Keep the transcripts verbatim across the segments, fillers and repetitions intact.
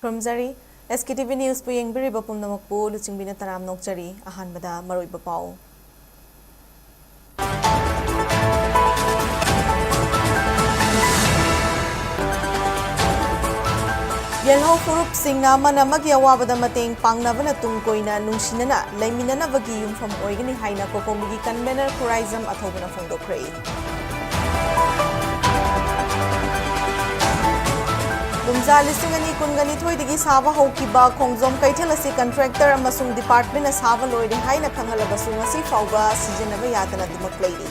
ꯈꯨꯔꯨꯝꯖꯔꯤ꯫ ꯑꯦꯁ ꯀꯦ T V ꯅ꯭ꯌꯨꯁꯄꯨ ꯌꯦꯡꯕꯤꯔꯤꯕ ꯄꯨꯝꯅꯃꯛꯄꯨ ꯂꯨꯆꯤꯡꯕꯤꯅ ꯇꯔꯥꯝꯅ ꯑꯣꯛꯆꯔꯤ꯫ ꯑꯍꯥꯟꯕꯗ ꯃꯔꯨꯑꯣꯏꯕ ꯄꯥꯎ꯫ ꯌꯦꯜꯍꯧ ꯐꯨꯔꯨꯞꯁꯤꯡꯅ ꯑꯃꯅ ꯑꯃꯒꯤ ꯑꯋꯥꯕꯗ ꯃꯇꯦꯡ ꯄꯥꯡꯅꯕꯅ ꯇꯨꯡ ꯀꯣꯏꯅ ꯅꯨꯡꯁꯤꯅꯅ ꯂꯩꯃꯤꯟꯅꯅꯕꯒꯤ ꯌꯨꯝꯐꯝ ꯑꯣꯏꯒꯅꯤ ꯍꯥꯏꯅ ꯀꯣꯀꯣꯃꯤꯒꯤ ꯀꯟꯚꯦꯅꯔ ꯈꯨꯔꯥꯏꯖꯝ ꯑꯊꯧꯕꯅ ꯐꯣꯡꯗꯣꯛꯈ꯭ꯔꯦ꯫ ꯀꯨꯝꯖꯥ ꯂꯤꯁꯤꯡ ꯑꯅꯤ ꯀꯨꯟꯒ ꯅꯤꯊꯣꯏꯗꯒꯤ ꯁꯥꯕ ꯍꯧꯈꯤꯕ ꯈꯣꯡꯖꯣꯝ ꯀꯩꯊꯦꯜ ꯑꯁꯤ ꯀꯟꯇ꯭ꯔꯦꯛꯇꯔ ꯑꯃꯁꯨꯡ ꯗꯤꯄꯥꯔꯠꯃꯦꯟꯅ ꯁꯥꯕ ꯂꯣꯏꯔꯦ ꯍꯥꯏꯅ ꯈꯪꯍꯜꯂꯕꯁꯨ ꯉꯁꯤ ꯐꯥꯎꯕ ꯁꯤꯖꯤꯟꯅꯕ ꯌꯥꯗꯅ ꯑꯗꯨꯃꯛ ꯂꯩꯔꯤ꯫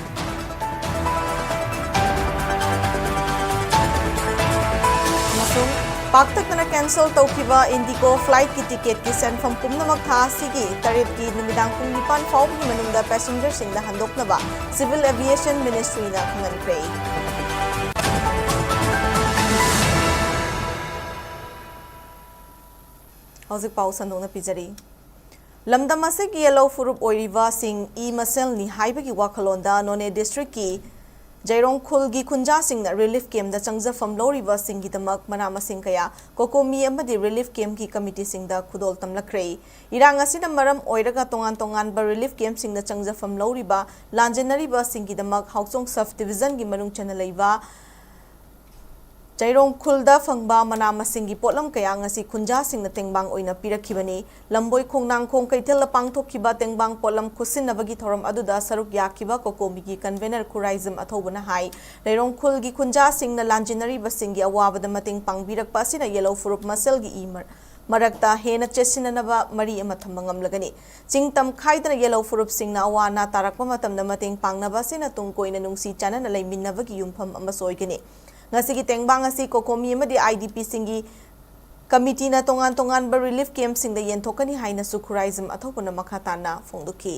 ꯑꯃꯁꯨꯡ ꯄꯥꯛꯇꯛꯅꯅ ꯀꯦꯟꯁꯦꯜ ꯇꯧꯈꯤꯕ ꯏꯟꯗꯤꯒꯣ ꯐ꯭ꯂꯥꯏꯠꯀꯤ ꯇꯤꯀꯦꯠꯀꯤ ꯁꯦꯟꯐꯝ ꯄꯨꯝꯅꯃꯛ ꯊꯥ ꯑꯁꯤꯒꯤ ꯇꯔꯦꯠꯀꯤ ꯅꯨꯃꯤꯗꯥꯡ ꯄꯨꯡ ꯅꯤꯄꯥꯟ ꯐꯥꯎꯕꯒꯤ ꯃꯅꯨꯡꯗ ꯄꯦꯁꯦꯟꯖꯔꯁꯤꯡꯗ ꯍꯟꯗꯣꯛꯅꯕ ꯁꯤꯚꯤꯜ ꯑꯦꯚꯤꯌꯦꯁꯟ ꯃꯤꯅꯤꯁꯇ꯭ꯔꯤꯅ ꯈꯪꯍꯟꯈ꯭ꯔꯦ꯫ ꯍꯧꯖꯤꯛ ꯄꯥꯎ ꯁꯟꯗꯣꯛꯅ ꯄꯤꯖꯔꯤ꯫ ꯂꯝꯗꯝ ꯑꯁꯤꯒꯤ ꯌꯦꯜꯍꯧ ꯐꯨꯔꯨꯞ ꯑꯣꯏꯔꯤꯕꯁꯤꯡ ꯏ ꯃꯁꯦꯜꯅꯤ ꯍꯥꯏꯕꯒꯤ ꯋꯥꯈꯜꯂꯣꯟꯗ ꯅꯣꯅꯦ ꯗꯤꯁꯇ꯭ꯔꯤꯛꯀꯤ ꯖꯩꯔꯣꯡ ꯈꯨꯜꯒꯤ ꯈꯨꯟꯖꯥꯁꯤꯡꯅ ꯔꯤꯂꯤꯐ ꯀꯦꯝꯞꯇ ꯆꯪꯖꯐꯝ ꯂꯧꯔꯤꯕꯁꯤꯡꯒꯤꯗꯃꯛ ꯃꯅꯥ ꯃꯁꯤꯡ ꯀꯌꯥ ꯀꯣꯀꯣꯃꯤ ꯑꯃꯗꯤ ꯔꯤꯂꯤꯐ ꯀꯦꯝꯞꯀꯤ ꯀꯃꯤꯇꯤꯁꯤꯡꯗ ꯈꯨꯗꯣꯜ ꯇꯝꯂꯛꯈ꯭ꯔꯦ꯫ ꯏꯔꯥꯡ ꯑꯁꯤꯅ ꯃꯔꯝ ꯑꯣꯏꯔꯒ ꯇꯣꯉꯥꯟ ꯇꯣꯉꯥꯟꯕ ꯔꯤꯂꯤꯐ ꯀꯦꯝꯞꯁꯤꯡꯗ ꯆꯪꯖꯐꯝ ꯂꯧꯔꯤꯕ ꯂꯥꯟꯖꯦꯟꯅꯔꯤꯕꯁꯤꯡꯒꯤꯗꯃꯛ ꯍꯥꯎꯆꯣꯡ ꯁꯕ ꯗꯤꯕꯤꯖꯟꯒꯤ ꯃꯅꯨꯡ ꯆꯟꯅ ꯂꯩꯕ ꯆꯩꯔꯣꯡ ꯈꯨꯜꯗ ꯐꯪꯕ ꯃꯅꯥ ꯃꯁꯤꯡꯒꯤ ꯄꯣꯠꯂꯝ ꯀꯌꯥ ꯉꯁꯤ ꯈꯨꯟꯖꯥꯁꯤꯡꯅ ꯇꯦꯡꯕꯥꯡ ꯑꯣꯏꯅ ꯄꯤꯔꯛꯈꯤꯕꯅꯤ꯫ ꯂꯝꯕꯣꯏ ꯈꯣꯡꯅꯥꯡꯈꯣꯡ ꯀꯩꯊꯦꯜꯗ ꯄꯥꯡꯊꯣꯛꯈꯤꯕ ꯇꯦꯡꯕꯥꯡ ꯄꯣꯠꯂꯝ ꯈꯨꯠꯁꯤꯟꯅꯕꯒꯤ ꯊꯧꯔꯝ ꯑꯗꯨꯗ ꯁꯔꯨꯛ ꯌꯥꯈꯤꯕ ꯀꯣꯀꯣꯃꯤꯒꯤ ꯀꯟꯚꯦꯅꯔ ꯈꯨꯔꯥꯏꯖꯝ ꯑꯊꯧꯕꯅ ꯍꯥꯏ, ꯂꯩꯔꯣꯡ ꯈꯨꯜꯒꯤ ꯈꯨꯟꯖꯥꯁꯤꯡꯅ ꯂꯥꯟꯖꯦꯟꯅꯔꯤꯕꯁꯤꯡꯒꯤ ꯑꯋꯥꯕꯗ ꯃꯇꯦꯡ ꯄꯥꯡꯕꯤꯔꯛꯄ ꯑꯁꯤꯅ ꯌꯦꯜꯍꯧ ꯐꯨꯔꯨꯞ ꯃꯁꯦꯜꯒꯤ ꯏ ꯃꯔ-, ꯃꯔꯛꯇ ꯍꯦꯟꯅ ꯆꯦꯠꯁꯤꯟꯅꯅꯕ ꯃꯔꯤ ꯑꯃ ꯊꯝꯕ ꯉꯝꯂꯒꯅꯤ꯫ ꯆꯤꯡ ꯇꯝ ꯈꯥꯏꯗꯅ ꯌꯦꯜꯍꯧ ꯐꯨꯔꯨꯞꯁꯤꯡꯅ ꯑꯋꯥ ꯑꯅꯥ ꯇꯥꯔꯛꯄ ꯃꯇꯝꯗ ꯃꯇꯦꯡ ꯄꯥꯡꯅꯕ ꯑꯁꯤꯅ ꯇꯨꯡ ꯀꯣꯏꯅ ꯅꯨꯡꯁꯤ ꯆꯥꯟꯅꯅ ꯂꯩꯃꯤꯟꯅꯕꯒꯤ ꯌꯨꯝꯐꯝ ꯑꯃꯁꯨ ꯑꯣꯏꯒꯅꯤ꯫ ꯉꯁꯤꯒꯤ ꯇꯦꯡꯕꯥꯡ ꯑꯁꯤ ꯀꯣꯀꯣꯃꯤ ꯑꯃꯗꯤ ꯑꯥꯏ ꯗꯤ ꯄꯤꯁꯤꯡꯒꯤ ꯀꯃꯤꯇꯤꯅ ꯇꯣꯉꯥꯟ ꯇꯣꯉꯥꯟꯕ ꯔꯤꯂꯤꯐ ꯀꯦꯝꯞꯁꯤꯡꯗ ꯌꯦꯟꯊꯣꯛꯀꯅꯤ ꯍꯥꯏꯅꯁꯨ ꯈꯨꯔꯥꯏꯖꯝ ꯑꯊꯧꯕꯅ ꯃꯈꯥ ꯇꯥꯅ ꯐꯣꯡꯗꯣꯛꯈꯤ꯫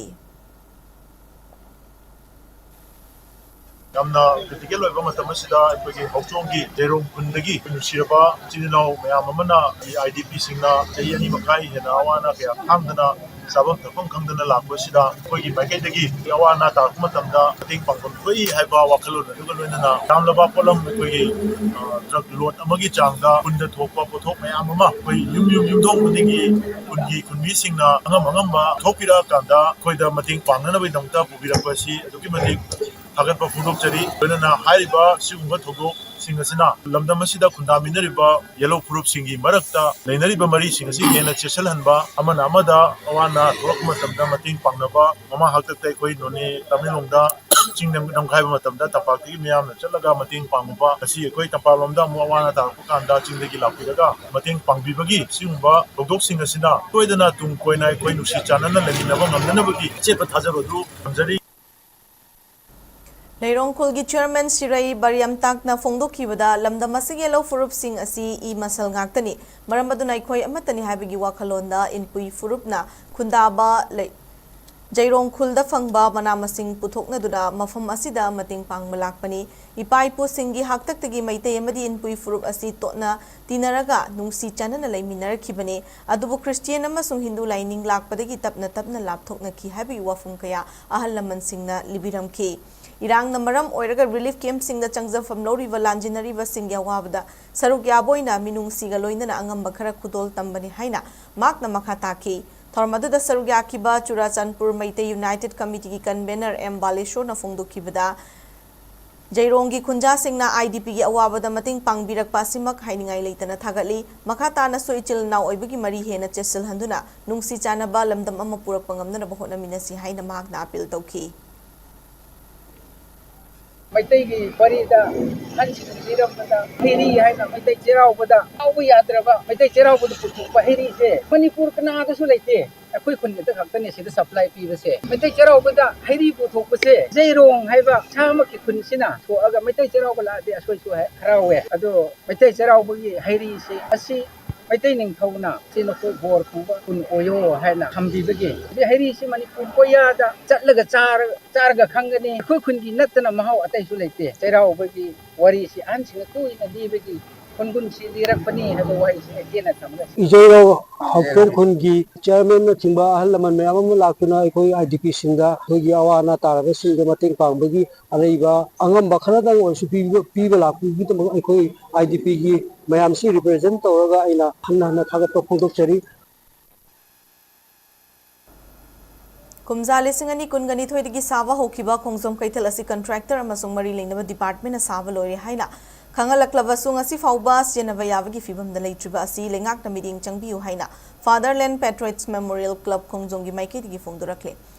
ꯌꯥꯝꯅ ꯀ꯭ꯔꯤꯇꯤꯀꯦꯜ ꯑꯣꯏꯕ ꯃꯇꯝ ꯑꯁꯤꯗ ꯑꯩꯈꯣꯏꯒꯤ ꯍꯧꯆꯣꯡꯒꯤ ꯖꯩꯔꯣꯡ ꯈꯨꯟꯗꯒꯤ ꯑꯩꯈꯣꯏ ꯅꯨꯡꯁꯤꯔꯕ ꯏꯆꯤꯜ ꯏꯅꯥꯎ ꯃꯌꯥꯝ ꯑꯃꯅ ꯑꯩ ꯑꯥꯏ ꯗꯤ ꯄꯤꯁꯤꯡꯅ ꯆꯍꯤ ꯑꯅꯤ ꯃꯈꯥꯏ ꯍꯦꯟꯅ ꯑꯋꯥ ꯑꯅꯥ ꯀꯌꯥ ꯈꯥꯡꯗꯅ ꯆꯥꯐꯝ ꯊꯛꯐꯝ ꯈꯪꯗꯅ ꯂꯥꯛꯄꯁꯤꯗ ꯑꯩꯈꯣꯏꯒꯤ ꯃꯥꯏꯀꯩꯗꯒꯤ ꯑꯋꯥ ꯑꯅꯥ ꯇꯥꯔꯛꯄ ꯃꯇꯝꯗ ꯃꯇꯦꯡ ꯄꯥꯡꯐꯝ ꯊꯣꯛꯏ ꯍꯥꯏꯕ ꯋꯥꯈꯜꯂꯣꯟ ꯑꯗꯨꯒ ꯂꯣꯏꯅꯅ ꯌꯥꯝꯂꯕ ꯄꯣꯠꯂꯝ ꯑꯩꯈꯣꯏꯒꯤ, ꯑ, ꯇ꯭ꯔꯛ ꯂꯣꯗ ꯑꯃꯒꯤ ꯆꯥꯡꯗ ꯈꯨꯟꯗ ꯊꯣꯛꯄ ꯄꯣꯠꯊꯣꯛ ꯃꯌꯥꯝ ꯑꯃ ꯑꯩꯈꯣꯏ ꯌꯨꯝ ꯌꯨꯝ ꯌꯨꯝꯊꯣꯡ ꯈꯨꯗꯤꯡꯒꯤ ꯈꯨꯟꯒꯤ ꯈꯨꯟꯃꯤꯁꯤꯡꯅ ꯑꯉꯝ ꯑꯉꯝꯕ ꯊꯣꯛꯄꯤꯔꯛꯑꯀꯥꯟꯗ ꯑꯩꯈꯣꯏꯗ ꯃꯇꯦꯡ ꯄꯥꯡꯅꯅꯕꯒꯤꯗꯃꯛꯇ ꯄꯨꯕꯤꯔꯛꯄ ꯑꯁꯤ ꯑꯗꯨꯛꯀꯤ ꯃꯇꯤꯛ ꯊꯥꯒꯠꯄ ꯐꯣꯡꯗꯣꯛꯆꯔꯤ꯫ ꯂꯣꯏꯅꯅ ꯍꯥꯏꯔꯤꯕ ꯁꯤꯒꯨꯝꯕ ꯊꯧꯗꯣꯛꯁꯤꯡ ꯑꯁꯤꯅ ꯂꯝꯗꯝ ꯑꯁꯤꯗ ꯈꯨꯟꯗꯥꯃꯤꯟꯅꯔꯤꯕ ꯌꯦꯜꯍꯧ ꯐꯨꯔꯨꯞꯁꯤꯡꯒꯤ ꯃꯔꯛꯇ ꯂꯩꯅꯔꯤꯕ ꯃꯔꯤꯁꯤꯡ ꯑꯁꯤ ꯍꯦꯟꯅ ꯆꯦꯠꯁꯤꯜꯍꯟꯕ, ꯑꯃꯅ ꯑꯃꯗ ꯑꯋꯥ ꯑꯅꯥ ꯊꯣꯛꯂꯛꯄ ꯃꯇꯝꯗ ꯃꯇꯦꯡ ꯄꯥꯡꯅꯕ, ꯃꯃꯥꯡ ꯍꯥꯛꯇꯛꯇ ꯑꯩꯈꯣꯏ ꯅꯣꯅꯦ, ꯇꯃꯦꯡꯂꯣꯡꯗ ꯆꯤꯡ ꯅꯝ-, ꯅꯝꯈꯥꯏꯕ ꯃꯇꯝꯗ ꯇꯝꯄꯥꯛꯇꯒꯤ ꯃꯤꯌꯥꯝꯅ ꯆꯠꯂꯒ ꯃꯇꯦꯡ ꯄꯥꯡꯉꯨꯕ, ꯉꯁꯤ ꯑꯩꯈꯣꯏ ꯇꯝꯄꯥꯛꯂꯣꯝꯗ ꯑꯃꯨꯛ ꯑꯋꯥ ꯑꯅꯥ ꯇꯥꯔꯛꯄ ꯀꯥꯟꯗ ꯆꯤꯡꯗꯒꯤ ꯂꯥꯛꯄꯤꯔꯒ ꯃꯇꯦꯡ ꯄꯥꯡꯕꯤꯕꯒꯤ ꯁꯤꯒꯨꯝꯕ ꯊꯧꯗꯣꯛꯁꯤꯡ ꯑꯁꯤꯅ ꯁꯣꯏꯗꯅ ꯇꯨꯡ ꯀꯣꯏꯅ ꯑꯩꯈꯣꯏ ꯅꯨꯡꯁꯤ ꯆꯥꯟꯅꯅ ꯂꯩꯃꯤꯟꯅꯕ ꯉꯝꯅꯅꯕꯒꯤ ꯑꯆꯦꯠꯄ ꯊꯥꯖꯕ ꯑꯗꯨ ꯊꯝꯖꯔꯤ꯫ ꯂꯩꯔꯣꯡ ꯈꯨꯜꯒꯤ ꯆꯤꯌꯔꯃꯦꯟ ꯁꯤꯔꯩ ꯕꯥꯔꯤꯌꯝꯇꯥꯛꯅ ꯐꯣꯡꯗꯣꯛꯈꯤꯕꯗ, ꯂꯝꯗꯝ ꯑꯁꯤꯒꯤ ꯌꯦꯜꯍꯧ ꯐꯨꯔꯨꯞꯁꯤꯡ ꯑꯁꯤ ꯏ ꯃꯁꯜ ꯉꯥꯛꯇꯅꯤ, ꯃꯔꯝ ꯑꯗꯨꯅ ꯑꯩꯈꯣꯏ ꯑꯃꯠꯇꯅꯤ ꯍꯥꯏꯕꯒꯤ ꯋꯥꯈꯜꯂꯣꯟꯗ ꯏꯟꯄꯨꯏ ꯐꯨꯔꯨꯞꯅ ꯈꯨꯟꯗꯥꯕ ꯂꯩ-, ꯖꯩꯔꯣꯡ ꯈꯨꯜꯗ ꯐꯪꯕ ꯃꯅꯥ ꯃꯁꯤꯡ ꯄꯨꯊꯣꯛꯅꯗꯨꯅ ꯃꯐꯝ ꯑꯁꯤꯗ ꯃꯇꯦꯡ ꯄꯥꯡꯕ ꯂꯥꯛꯄꯅꯤ꯫ ꯏꯄꯥ ꯏꯄꯨꯁꯤꯡꯒꯤ ꯍꯥꯛꯇꯛꯇꯒꯤ ꯃꯩꯇꯩ ꯑꯃꯗꯤ ꯏꯟꯄꯨꯏ ꯐꯨꯔꯨꯞ ꯑꯁꯤ ꯇꯣꯠꯅ ꯇꯤꯟꯅꯔꯒ ꯅꯨꯡꯁꯤ ꯆꯥꯟꯅꯅ ꯂꯩꯃꯤꯟꯅꯔꯛꯈꯤꯕꯅꯤ꯫ ꯑꯗꯨꯕꯨ ꯈ꯭ꯔꯤꯁꯇꯤꯌꯥꯟ ꯑꯃꯁꯨꯡ ꯍꯤꯟꯗꯨ ꯂꯥꯏꯅꯤꯡ ꯂꯥꯛꯄꯗꯒꯤ ꯇꯞꯅ ꯇꯞꯅ ꯂꯥꯞꯊꯣꯛꯅꯈꯤ ꯍꯥꯏꯕꯒꯤ ꯋꯥꯐꯝ ꯀꯌꯥ ꯑꯍꯜ ꯂꯃꯟꯁꯤꯡꯅ ꯂꯤꯕꯤꯔꯝꯈꯤ꯫ ꯏꯔꯥꯡꯅ ꯃꯔꯝ ꯑꯣꯏꯔꯒ ꯔꯤꯂꯤꯐ ꯀꯦꯝꯞꯁꯤꯡꯗ ꯆꯪꯖꯐꯝ ꯂꯧꯔꯤꯕ ꯂꯥꯟꯖꯦꯟꯅꯔꯤꯕꯁꯤꯡꯒꯤ ꯑꯋꯥꯕꯗ ꯁꯔꯨꯛ ꯌꯥꯕ ꯑꯣꯏꯅ ꯃꯤꯅꯨꯡꯁꯤꯒ ꯂꯣꯏꯅꯅ ꯑꯉꯝꯕ ꯈꯔ ꯈꯨꯗꯣꯜ ꯇꯝꯕꯅꯤ ꯍꯥꯏꯅ ꯃꯍꯥꯛꯅ ꯃꯈꯥ ꯇꯥꯈꯤ꯫ ꯊꯧꯔꯝ ꯑꯗꯨꯗ ꯁꯔꯨꯛ ꯌꯥꯈꯤꯕ ꯆꯨꯔꯥꯆꯥꯟꯄꯨꯔ ꯃꯩꯇꯩ ꯌꯨꯅꯥꯏꯇꯦꯗ ꯀꯃꯤꯇꯤꯒꯤ ꯀꯟꯚꯦꯅꯔ ꯑꯦꯝ ꯕꯥꯂꯦꯁꯣꯔꯅ ꯐꯣꯡꯗꯣꯛꯈꯤꯕꯗ, ꯖꯩꯔꯣꯡꯒꯤ ꯈꯨꯟꯖꯥꯁꯤꯡꯅ ꯑꯥꯏ ꯗꯤ ꯄꯤꯒꯤ ꯑꯋꯥꯕꯗ ꯃꯇꯦꯡ ꯄꯥꯡꯕꯤꯔꯛꯄ ꯑꯁꯤꯃꯛ ꯍꯥꯏꯅꯤꯡꯉꯥꯏ ꯂꯩꯇꯅ ꯊꯥꯒꯠꯂꯤ꯫ ꯃꯈꯥ ꯇꯥꯅꯁꯨ ꯏꯆꯤꯜ ꯏꯅꯥꯎ ꯑꯣꯏꯕꯒꯤ ꯃꯔꯤ ꯍꯦꯟꯅ ꯆꯦꯠꯁꯤꯜꯍꯟꯗꯨꯅ ꯅꯨꯡꯁꯤ ꯆꯥꯟꯅꯕ ꯂꯝꯗꯝ ꯑꯃ ꯄꯨꯔꯛꯄ ꯉꯝꯅꯅꯕ ꯍꯣꯠꯅꯃꯤꯟꯅꯁꯤ ꯍꯥꯏꯅ ꯃꯍꯥꯛꯅ ꯑꯥꯄꯤꯜ ꯇꯧꯈꯤ꯫ ꯃꯩꯇꯩꯒꯤ ꯋꯥꯔꯤꯗ ꯑꯍꯟꯁꯤꯡꯅ ꯂꯤꯔꯝꯕꯗ, ꯍꯩꯔꯤ ꯍꯥꯏꯅ ꯃꯩꯇꯩ ꯆꯩꯔꯥꯎꯕꯗ ꯀꯥꯎꯕ ꯌꯥꯗ꯭ꯔꯕ ꯃꯩꯇꯩ ꯆꯩꯔꯥꯎꯕꯗ ꯄꯨꯊꯣꯛꯄ ꯍꯩꯔꯤꯁꯦ ꯃꯅꯤꯄꯨꯔ ꯀꯅꯥꯗꯁꯨ ꯂꯩꯇꯦ꯫ ꯑꯩꯈꯣꯏ ꯈꯨꯟ ꯈꯛꯇ ꯈꯛꯇꯅꯦ ꯁꯤꯗ ꯁꯄ꯭ꯂꯥꯏ ꯄꯤꯕꯁꯦ꯫ ꯃꯩꯇꯩ ꯆꯩꯔꯥꯎꯕꯗ ꯍꯩꯔꯤ ꯄꯨꯊꯣꯛꯄꯁꯦ ꯖꯩꯔꯣꯡ ꯍꯥꯏꯕ ꯏꯁꯥꯃꯛꯀꯤ ꯈꯨꯟꯁꯤꯅ ꯊꯣꯛꯑꯒ ꯃꯩꯇꯩ ꯆꯩꯔꯥꯎꯕ ꯂꯥꯛꯑꯗꯤ ꯑꯩꯈꯣꯏꯁꯨ ꯍꯦꯛ ꯍꯔꯥꯎꯋꯦ꯫ ꯑꯗꯣ ꯃꯩꯇꯩ ꯆꯩꯔꯥꯎꯕꯒꯤ ꯍꯩꯔꯤꯁꯦ ꯑꯁꯤ ꯃꯩꯇꯩ ꯅꯤꯡꯊꯧꯅ ꯁꯤ ꯅꯈꯣꯏ ꯕꯣꯔ ꯐꯪꯕ ꯈꯨꯟ ꯑꯣꯏꯌꯣ ꯍꯥꯏꯅ ꯊꯝꯕꯤꯕꯒꯤ, ꯑꯗꯩ ꯍꯩꯔꯤꯁꯤ ꯃꯅꯤꯄꯨꯔ ꯀꯣꯌꯥꯗ ꯆꯠꯂꯒ ꯆꯥꯔ-, ꯆꯥꯔꯒ ꯈꯪꯒꯅꯤ꯫ ꯑꯩꯈꯣꯏ ꯈꯨꯟꯒꯤ ꯅꯠꯇꯅ ꯃꯍꯥꯎ ꯑꯇꯩꯁꯨ ꯂꯩꯇꯦ꯫ ꯆꯩꯔꯥꯎꯕꯒꯤ ꯋꯥꯔꯤꯁꯤ ꯑꯍꯟꯁꯤꯡꯅ ꯇꯣꯏꯅ ꯂꯤꯕꯒꯤ ꯈꯨꯟ ꯀꯨꯟꯁꯤ ꯂꯤꯔꯛꯄꯅꯤ ꯍꯥꯏꯕ ꯋꯥꯍꯩꯁꯤ ꯏꯆꯦꯅ ꯊꯝꯂꯁꯤ꯫ ꯏꯖꯩꯔꯧ ꯍꯥꯎꯇꯣꯡ ꯈꯨꯟꯒꯤ ꯆꯤꯌꯔꯃꯦꯟꯅꯆꯤꯡꯕ ꯑꯍꯜ ꯂꯃꯟ ꯃꯌꯥꯝ ꯑꯃ ꯂꯥꯛꯇꯨꯅ ꯑꯩꯈꯣꯏ ꯑꯥꯏ ꯗꯤ ꯄꯤꯁꯤꯡꯗ, ꯑꯩꯈꯣꯏꯒꯤ ꯑꯋꯥ ꯑꯅꯥ ꯇꯥꯔꯕꯁꯤꯡꯗ ꯃꯇꯦꯡ ꯄꯥꯡꯕꯒꯤ ꯑꯔꯩꯕ ꯑꯉꯝꯕ ꯈꯔꯗꯪ ꯑꯣꯏꯔꯁꯨ ꯄꯤꯕ, ꯄꯤꯕ ꯂꯥꯛꯄꯒꯤꯗꯃꯛ ꯑꯩꯈꯣꯏ ꯑꯥꯏ ꯗꯤ ꯄꯤꯒꯤ ꯃꯌꯥꯝꯁꯤ ꯔꯤꯄ꯭ꯔꯖꯦꯟ ꯇꯧꯔꯒ ꯑꯩꯅ ꯍꯟꯅ ꯍꯟꯅ ꯊꯥꯒꯠꯄ ꯐꯣꯡꯗꯣꯛꯆꯔꯤ꯫ ꯀꯨꯝꯖꯥ ꯂꯤꯁꯤꯡ ꯑꯅꯤ ꯀꯨꯟꯒ ꯅꯤꯊꯣꯏꯗꯒꯤ ꯁꯥꯕ ꯍꯧꯈꯤꯕ ꯈꯣꯡꯖꯣꯝ ꯀꯩꯊꯦꯜ ꯑꯁꯤ ꯀꯟꯇ꯭ꯔꯦꯛꯇꯔ ꯑꯃꯁꯨꯡ ꯃꯔꯤ ꯂꯩꯅꯕ ꯗꯤꯄꯥꯔꯠꯃꯦꯟꯅ ꯁꯥꯕ ꯂꯣꯏꯔꯦ ꯍꯥꯏꯅ ꯈꯪꯍꯜꯂꯛꯂꯕꯁꯨ, ꯉꯁꯤ ꯐꯥꯎꯕ ꯁꯤꯖꯤꯟꯅꯕ ꯌꯥꯕꯒꯤ ꯐꯤꯕꯝꯗ ꯂꯩꯇ꯭ꯔꯤꯕ ꯑꯁꯤ ꯂꯩꯉꯥꯛꯅ ꯃꯤꯠꯌꯦꯡ ꯆꯪꯕꯤꯌꯨ ꯍꯥꯏꯅ Fatherland Patriots Memorial Club ꯈꯣꯡꯖꯣꯝꯒꯤ ꯃꯥꯏꯀꯩꯗꯒꯤ ꯐꯣꯡꯗꯣꯔꯛꯂꯦ꯫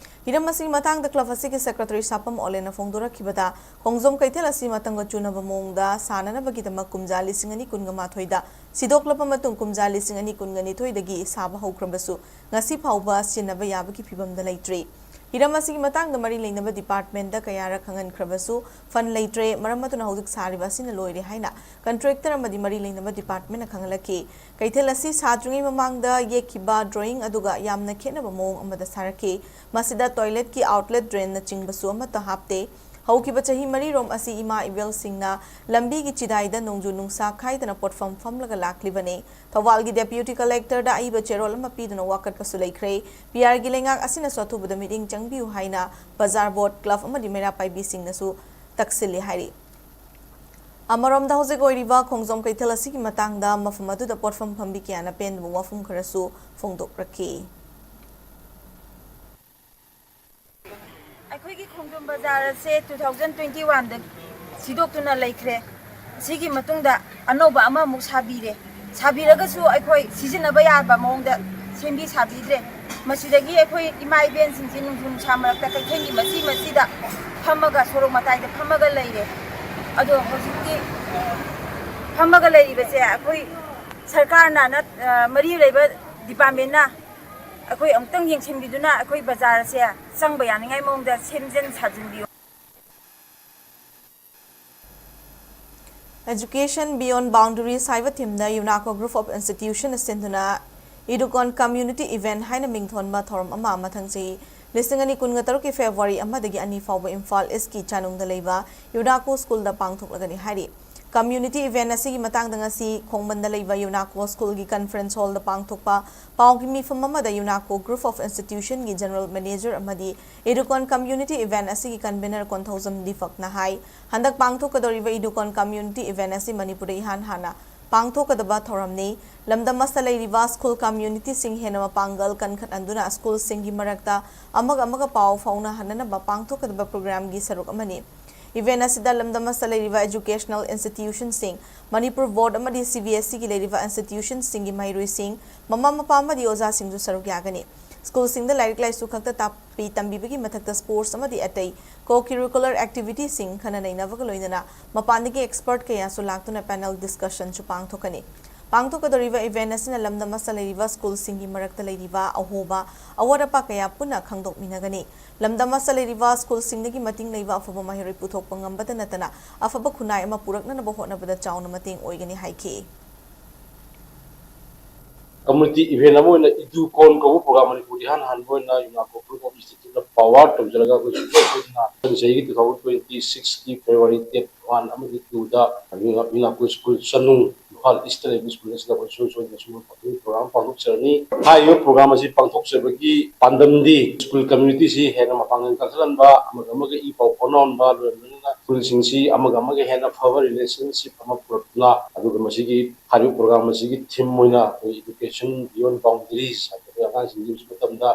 ꯍꯤꯔꯝ ꯑꯁꯤꯒꯤ ꯃꯇꯥꯡꯗ ꯀ꯭ꯂꯕ ꯑꯁꯤꯒꯤ ꯁꯦꯀ꯭ꯔꯦꯇꯔꯤ ꯁꯥꯄꯝ ꯑꯣꯂꯦꯟꯅ ꯐꯣꯡꯗꯣꯔꯛꯈꯤꯕꯗ, ꯈꯣꯡꯖꯣꯝ ꯀꯩꯊꯦꯜ ꯑꯁꯤ ꯃꯇꯝꯒ ꯆꯨꯅꯕ ꯃꯑꯣꯡꯗ ꯁꯥꯅꯅꯕꯒꯤꯗꯃꯛ ꯀꯨꯝꯖꯥ ꯂꯤꯁꯤꯡ ꯑꯅꯤ ꯀꯨꯟꯒ ꯃꯥꯊꯣꯏꯗ ꯁꯤꯗꯣꯛꯂꯕ ꯃꯇꯨꯡ, ꯀꯨꯝꯖꯥ ꯂꯤꯁꯤꯡ ꯑꯅꯤ ꯀꯨꯟꯒ ꯅꯤꯊꯣꯏꯗꯒꯤ ꯁꯥꯕ ꯍꯧꯈ꯭ꯔꯕꯁꯨ, ꯉꯁꯤ ꯐꯥꯎꯕ ꯁꯤꯖꯤꯟꯅꯕ ꯌꯥꯕꯒꯤ ꯐꯤꯕꯝꯗ ꯂꯩꯇ꯭ꯔꯤ꯫ ꯍꯤꯔꯝ ꯑꯁꯤꯒꯤ ꯃꯇꯥꯡꯗ ꯃꯔꯤ ꯂꯩꯅꯕ ꯗꯤꯄꯥꯔꯠꯃꯦꯟꯗ ꯀꯌꯥꯔꯛ ꯈꯪꯍꯟꯈ꯭ꯔꯕꯁꯨ, ꯐꯟ ꯂꯩꯇ꯭ꯔꯦ, ꯃꯔꯝ ꯑꯗꯨꯅ ꯍꯧꯖꯤꯛ ꯁꯥꯔꯤꯕ ꯑꯁꯤꯅ ꯂꯣꯏꯔꯦ ꯍꯥꯏꯅ ꯀꯟꯇ꯭ꯔꯦꯛꯇꯔ ꯑꯃꯗꯤ ꯃꯔꯤ ꯂꯩꯅꯕ ꯗꯤꯄꯥꯔꯠꯃꯦꯟꯅ ꯈꯪꯍꯜꯂꯛꯈꯤ꯫ ꯀꯩꯊꯦꯜ ꯑꯁꯤ ꯁꯥꯗ꯭ꯔꯤꯉꯩ ꯃꯃꯥꯡꯗ ꯌꯦꯛꯈꯤꯕ ꯗ꯭ꯔꯣꯌꯤꯡ ꯑꯗꯨꯒ ꯌꯥꯝꯅ ꯈꯦꯠꯅꯕ ꯃꯑꯣꯡ ꯑꯃꯗ ꯁꯥꯔꯛꯈꯤ꯫ ꯃꯁꯤꯗ ꯇꯣꯏꯂꯦꯠꯀꯤ ꯑꯥꯎꯠꯂꯦꯠ ꯗ꯭ꯔꯦꯟꯅꯆꯤꯡꯕꯁꯨ ꯑꯃꯠꯇ ꯍꯥꯞꯇꯦ꯫ ꯍꯧꯈꯤꯕ ꯆꯍꯤ ꯃꯔꯤꯔꯣꯝ ꯑꯁꯤ ꯏꯃꯥ ꯏꯕꯦꯜꯁꯤꯡꯅ ꯂꯝꯕꯤꯒꯤ ꯆꯤꯗꯥꯏꯗ ꯅꯣꯡꯖꯨ ꯅꯨꯡꯁꯥ ꯈꯥꯏꯗꯅ ꯄꯣꯠꯐꯝ ꯐꯝꯂꯒ ꯂꯥꯛꯂꯤꯕꯅꯤ꯫ ꯊꯧꯕꯥꯜꯒꯤ ꯗꯦꯄ꯭ꯌꯨꯇꯤ ꯀꯂꯦꯛꯇꯔꯗ ꯑꯏꯕ ꯆꯦꯔꯣꯜ ꯑꯃ ꯄꯤꯗꯨꯅ ꯋꯥꯀꯠꯄꯁꯨ ꯂꯩꯈ꯭ꯔꯦ꯫ ꯄꯤ ꯑꯥꯔꯒꯤ ꯂꯩꯉꯥꯛ ꯑꯁꯤꯅꯁꯨ ꯑꯊꯨꯕꯗ ꯃꯤꯠꯌꯦꯡ ꯆꯪꯕꯤꯌꯨ ꯍꯥꯏꯅ ꯕꯖꯥꯔ ꯕꯣꯔꯗ, ꯀ꯭ꯂꯕ ꯑꯃꯗꯤ ꯃꯩꯔꯥ ꯄꯥꯏꯕꯤꯁꯤꯡꯅꯁꯨ ꯇꯛꯁꯤꯜꯂꯤ ꯍꯥꯏꯔꯤ꯫ ꯑꯃꯔꯣꯝꯗ, ꯍꯧꯖꯤꯛ ꯑꯣꯏꯔꯤꯕ ꯈꯣꯡꯖꯣꯝ ꯀꯩꯊꯦꯜ ꯑꯁꯤꯒꯤ ꯃꯇꯥꯡꯗ ꯃꯐꯝ ꯑꯗꯨꯗ ꯄꯣꯠꯐꯝ ꯐꯝꯕꯤ ꯀꯌꯥꯅ ꯄꯦꯟꯗꯕ ꯋꯥꯐꯝ ꯈꯔꯁꯨ ꯐꯣꯡꯗꯣꯛꯂꯛꯈꯤ꯫ ꯑꯩꯈꯣꯏꯒꯤ ꯈꯣꯡꯖꯣꯝ ꯕꯖꯥꯔ ꯑꯁꯦ two thousand twenty one ꯗ ꯁꯤꯗꯣꯛꯇꯨꯅ ꯂꯩꯈ꯭ꯔꯦ꯫ ꯁꯤꯒꯤ ꯃꯇꯨꯡꯗ ꯑꯅꯧꯕ ꯑꯃꯃꯨꯛ ꯁꯥꯕꯤꯔꯦ꯫ ꯁꯥꯕꯤꯔꯒꯁꯨ ꯑꯩꯈꯣꯏ ꯁꯤꯖꯤꯟꯅꯕ ꯌꯥꯕ ꯃꯑꯣꯡꯗ ꯁꯦꯝꯕꯤ ꯁꯥꯕꯤꯗ꯭ꯔꯦ꯫ ꯃꯁꯤꯗꯒꯤ ꯑꯩꯈꯣꯏ ꯏꯃꯥ ꯏꯕꯦꯟꯁꯤꯡꯁꯤ ꯅꯣꯡꯖꯨ ꯅꯨꯡꯁꯥ ꯃꯔꯛꯇ ꯀꯩꯊꯦꯜꯒꯤ ꯃꯆꯤ ꯃꯆꯤꯗ ꯐꯝꯃꯒ, ꯁꯣꯔꯣꯛ ꯃꯇꯥꯏꯗ ꯐꯝꯃꯒ ꯂꯩꯔꯦ꯫ ꯑꯗꯣ ꯍꯧꯖꯤꯛꯇꯤ ꯐꯝꯃꯒ ꯂꯩꯔꯤꯕꯁꯦ ꯑꯩꯈꯣꯏ ꯁꯔꯀꯥꯔꯅ ꯅꯠ-, ꯑ, ꯃꯔꯤ ꯂꯩꯕ ꯗꯤꯄꯥꯔꯠꯃꯦꯟꯅ ꯑꯩꯈꯣꯏ ꯑꯃꯨꯛꯇꯪ ꯌꯦꯡꯁꯤꯟꯕꯤꯗꯨꯅ ꯑꯩꯈꯣꯏ ꯕꯖꯥꯔ ꯑꯁꯦ ꯆꯪꯕ ꯌꯥꯅꯤꯡꯉꯥꯏ ꯃꯑꯣꯡꯗ ꯁꯦꯝꯖꯤꯟ ꯁꯥꯖꯤꯟꯕꯤꯌꯨ꯫ Education Beyond Boundaries ꯍꯥꯏꯕ ꯊꯤꯝꯗ ꯌꯨꯅꯥꯀꯣ Group of Institution ꯁꯤꯟꯗꯨꯅ Educon Community Event ꯍꯥꯏꯅ ꯃꯤꯡꯊꯣꯟꯕ ꯊꯧꯔꯝ ꯑꯃ ꯃꯊꯪ ꯆꯍꯤ ꯂꯤꯁꯤꯡ ꯑꯅꯤ ꯀꯨꯟꯒ ꯇꯔꯨꯛꯀꯤ ꯐꯦꯕ꯭ꯔꯨꯋꯥꯔꯤ ꯑꯃꯗꯒꯤ ꯑꯅꯤ ꯐꯥꯎꯕ ꯏꯝꯐꯥꯜ ꯏꯁꯀꯤ ꯆꯥꯅꯨꯡꯗ ꯂꯩꯕ ꯌꯨꯅꯥꯀꯣ ꯁ꯭ꯀꯨꯜꯗ ꯄꯥꯡꯊꯣꯛꯂꯒꯅꯤ ꯍꯥꯏꯔꯤ꯫ Community event ꯑꯁꯤꯒꯤ ꯃꯇꯥꯡꯗ ꯉꯁꯤ ꯈꯣꯡꯕꯟꯗ ꯂꯩꯕ UNACO Schoolꯒꯤ conference hallꯗ ꯄꯥꯡꯊꯣꯛꯄ ꯄꯥꯎꯒꯤ ꯃꯤꯐꯝ ꯑꯃꯗ UNACO Group of Institutionꯒꯤ General Manager ꯑꯃꯗꯤ Educon Community Event ꯑꯁꯤꯒꯤ convener ꯀꯣꯟꯊꯧꯖꯝ ꯗꯤꯄꯛꯅ ꯍꯥꯏ, ꯍꯟꯗꯛ ꯄꯥꯡꯊꯣꯛꯀꯗꯧꯔꯤꯕ Educon Community Event ꯑꯁꯤ ꯃꯅꯤꯄꯨꯔꯗ ꯏꯍꯥꯟ ꯍꯥꯟꯅ ꯄꯥꯡꯊꯣꯛꯀꯗꯕ ꯊꯧꯔꯝꯅꯤ꯫ ꯂꯝꯗꯝ ꯑꯁꯤꯗ ꯂꯩꯔꯤꯕ school communityꯁꯤꯡ ꯍꯦꯟꯅ ꯃꯄꯥꯡꯒꯜ ꯀꯟꯈꯠꯍꯟꯗꯨꯅ schoolꯁꯤꯡꯒꯤ ꯃꯔꯛꯇ ꯑꯃꯒ ꯑꯃꯒ ꯄꯥꯎ ꯐꯥꯎꯅꯍꯟꯅꯅꯕ ꯄꯥꯡꯊꯣꯛꯀꯗꯕ programꯒꯤ ꯁꯔꯨꯛ ꯑꯃꯅꯤ꯫ Event ꯑꯁꯤꯗ ꯂꯝꯗꯝ ꯑꯁꯤꯗ ꯂꯩꯔꯤꯕ educational institutionꯁꯤꯡ, ꯃꯅꯤꯄꯨꯔ ꯕꯣꯔꯗ ꯑꯃꯗꯤ CBSEꯒꯤ ꯂꯩꯔꯤꯕ institutionꯁꯤꯡꯒꯤ ꯃꯍꯩꯔꯣꯏꯁꯤꯡ, ꯃꯃꯥ ꯃꯄꯥ ꯑꯃꯗꯤ ꯑꯣꯖꯥꯁꯤꯡꯁꯨ ꯁꯔꯨꯛ ꯌꯥꯒꯅꯤ꯫ Schoolꯁꯤꯡꯗ ꯂꯥꯏꯔꯤꯛ ꯂꯥꯏꯁꯨ ꯈꯛꯇ ꯇꯥꯛꯄꯤ ꯇꯝꯕꯤꯕꯒꯤ ꯃꯊꯛꯇ sports ꯑꯃꯗꯤ ꯑꯇꯩ co-curricular activityꯁꯤꯡ ꯈꯟꯅ ꯅꯩꯅꯕꯒ ꯂꯣꯏꯅꯅ ꯃꯄꯥꯟꯗꯒꯤ expert ꯀꯌꯥꯁꯨ ꯂꯥꯛꯇꯨꯅ panel discussionꯁꯨ ꯄꯥꯡꯊꯣꯛꯀꯅꯤ꯫ ꯄꯥꯡꯊꯣꯛꯀꯗꯧꯔꯤꯕ event ꯑꯁꯤꯅ ꯂꯝꯗꯝ ꯑꯁꯤꯗ ꯂꯩꯔꯤꯕ schoolꯁꯤꯡꯒꯤ ꯃꯔꯛꯇ ꯂꯩꯔꯤꯕ ꯑꯍꯣꯕ, ꯑꯋꯥꯠ ꯑꯄꯥ ꯀꯌꯥ ꯄꯨꯟꯅ ꯈꯪꯗꯣꯛꯃꯤꯟꯅꯒꯅꯤ꯫ ꯂꯝꯗꯝ ꯑꯁꯤꯗ ꯂꯩꯔꯤꯕ schoolꯁꯤꯡꯗꯒꯤ ꯃꯇꯤꯡ ꯂꯩꯕ ꯑꯐꯕ ꯃꯍꯩꯔꯣꯏ ꯄꯨꯊꯣꯛꯄ ꯉꯝꯕꯇ ꯅꯠꯇꯅ ꯑꯐꯕ ꯈꯨꯟꯅꯥꯏ ꯑꯃ ꯄꯨꯔꯛꯅꯅꯕ ꯍꯣꯠꯅꯕꯗ ꯆꯥꯎꯅ ꯃꯇꯦꯡ ꯑꯣꯏꯒꯅꯤ ꯍꯥꯏꯈꯤ꯫ Community event ꯑꯃ ꯑꯣꯏꯅ Educon ꯀꯧꯕ program ꯃꯅꯤꯄꯨꯔꯗ ꯏꯍꯥꯟ ꯍꯥꯟꯕ ꯑꯣꯏꯅ UNACO Group of Instituteꯅ power ꯇꯧꯖꯔꯒ ꯑꯩꯈꯣꯏ ꯁꯨꯡꯁꯣꯏ ꯁꯣꯏꯗꯅ ꯃꯊꯪ ꯆꯍꯤꯒꯤ two thousand twenty sixꯀꯤ February date one ꯑꯃꯗꯤ twoꯗ UNACO School ꯆꯅꯨꯡ ꯏꯝꯐꯥꯜ Eastꯇ ꯂꯩꯕ school ꯑꯁꯤꯗ ꯑꯩꯈꯣꯏ ꯁꯨꯡꯁꯣꯏ ꯁꯣꯏꯗꯅ ꯁꯤꯒꯨꯝꯕ program ꯄꯥꯡꯊꯣꯛꯆꯔꯅꯤ꯫ ꯍꯥꯏꯔꯤꯕ program ꯑꯁꯤ ꯄꯥꯡꯊꯣꯛꯆꯕꯒꯤ ꯄꯥꯟꯗꯝꯗꯤ school communityꯁꯤ ꯍꯦꯟꯅ ꯃꯄꯥꯡꯒꯜ ꯀꯟꯈꯠꯍꯟꯕ, ꯑꯃꯒ ꯑꯃꯒ ꯏ ꯄꯥꯎ ꯐꯥꯎꯅꯍꯟꯕ, ꯂꯣꯏꯅꯅ schoolꯁꯤꯡꯁꯤ ꯑꯃꯒ ꯑꯃꯒ ꯍꯦꯟꯅ ꯐꯕ relationship ꯑꯃ ꯄꯨꯔꯛꯇꯨꯅ, ꯑꯗꯨꯒ ꯃꯁꯤꯒꯤ ꯍꯥꯏꯔꯤꯕ program ꯑꯁꯤꯒꯤ theme ꯑꯣꯏꯅ ꯑꯩꯈꯣꯏ Education Beyond Boundaries ꯍꯥꯏꯕꯗꯤ ꯑꯉꯥꯡꯁꯤꯡꯒꯤ ꯃꯇꯝꯗ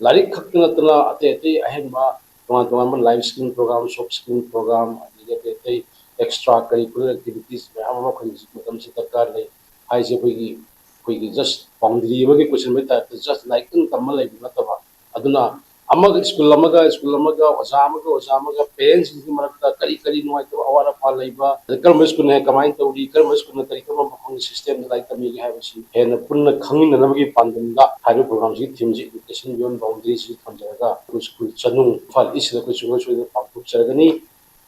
ꯂꯥꯏꯔꯤꯛ ꯈꯛꯇ ꯅꯠꯇꯅ ꯑꯇꯩ ꯑꯇꯩ ꯑꯍꯦꯟꯕ ꯇꯣꯉꯥꯟ ꯇꯣꯉꯥꯟꯕ life skill program, soft skill program, ꯑꯗꯒꯤ ꯑꯇꯩ ꯑꯇꯩ extra curricular activities ꯃꯌꯥꯝ ꯑꯃ ꯑꯩꯈꯣꯏ ꯍꯧꯖꯤꯛ ꯃꯇꯝꯁꯤ ꯗꯔꯀꯥꯔ ꯂꯩ꯫ ꯍꯥꯏꯁꯦ ꯑꯩꯈꯣꯏꯒꯤ ꯑꯩꯈꯣꯏꯒꯤ just boundary ꯑꯃꯒꯤ ꯀꯣꯏꯁꯟꯕꯒꯤ typeꯇ just ꯂꯥꯏꯔꯤꯛꯇꯪ ꯇꯝꯕ ꯂꯩꯕ ꯅꯠꯇꯕ, ꯑꯗꯨꯅ ꯑꯃꯒ school ꯑꯃꯒ school ꯑꯃꯒ ꯑꯣꯖꯥ ꯑꯃꯒ ꯑꯣꯖꯥ ꯑꯃꯒ parentsꯁꯤꯡꯒꯤ ꯃꯔꯛꯇ ꯀꯔꯤ ꯀꯔꯤ ꯅꯨꯡꯉꯥꯏꯇꯕ ꯑꯋꯥꯠ ꯑꯄꯥ ꯂꯩꯕ, ꯑꯗ ꯀꯔꯝꯕ schoolꯅ ꯍꯦꯟꯅ ꯀꯃꯥꯏꯅ ꯇꯧꯔꯤ, ꯀꯔꯝꯕ schoolꯅ ꯀꯔꯤ ꯀꯔꯝꯕ ꯃꯐꯝꯒꯤ systemꯗ ꯂꯥꯏꯔꯤꯛ ꯇꯝꯕꯤꯒꯦ ꯍꯥꯏꯕꯁꯤ ꯍꯦꯟꯅ ꯄꯨꯟꯅ ꯈꯪꯃꯤꯟꯅꯅꯕꯒꯤ ꯄꯥꯟꯗꯝꯗ ꯍꯥꯏꯔꯤꯕ programꯁꯤꯒꯤ themeꯁꯤ Education Beyond Boundaries ꯊꯝꯖꯔꯒ ꯑꯩꯈꯣꯏ school ꯆꯅꯨꯡ ꯏꯝꯐꯥꯜ Eastꯁꯤꯗ ꯑꯩꯈꯣꯏ ꯁꯨꯡꯁꯣꯏ ꯁꯣꯏꯗꯅ ꯄꯥꯡꯊꯣꯛꯆꯔꯒꯅꯤ꯫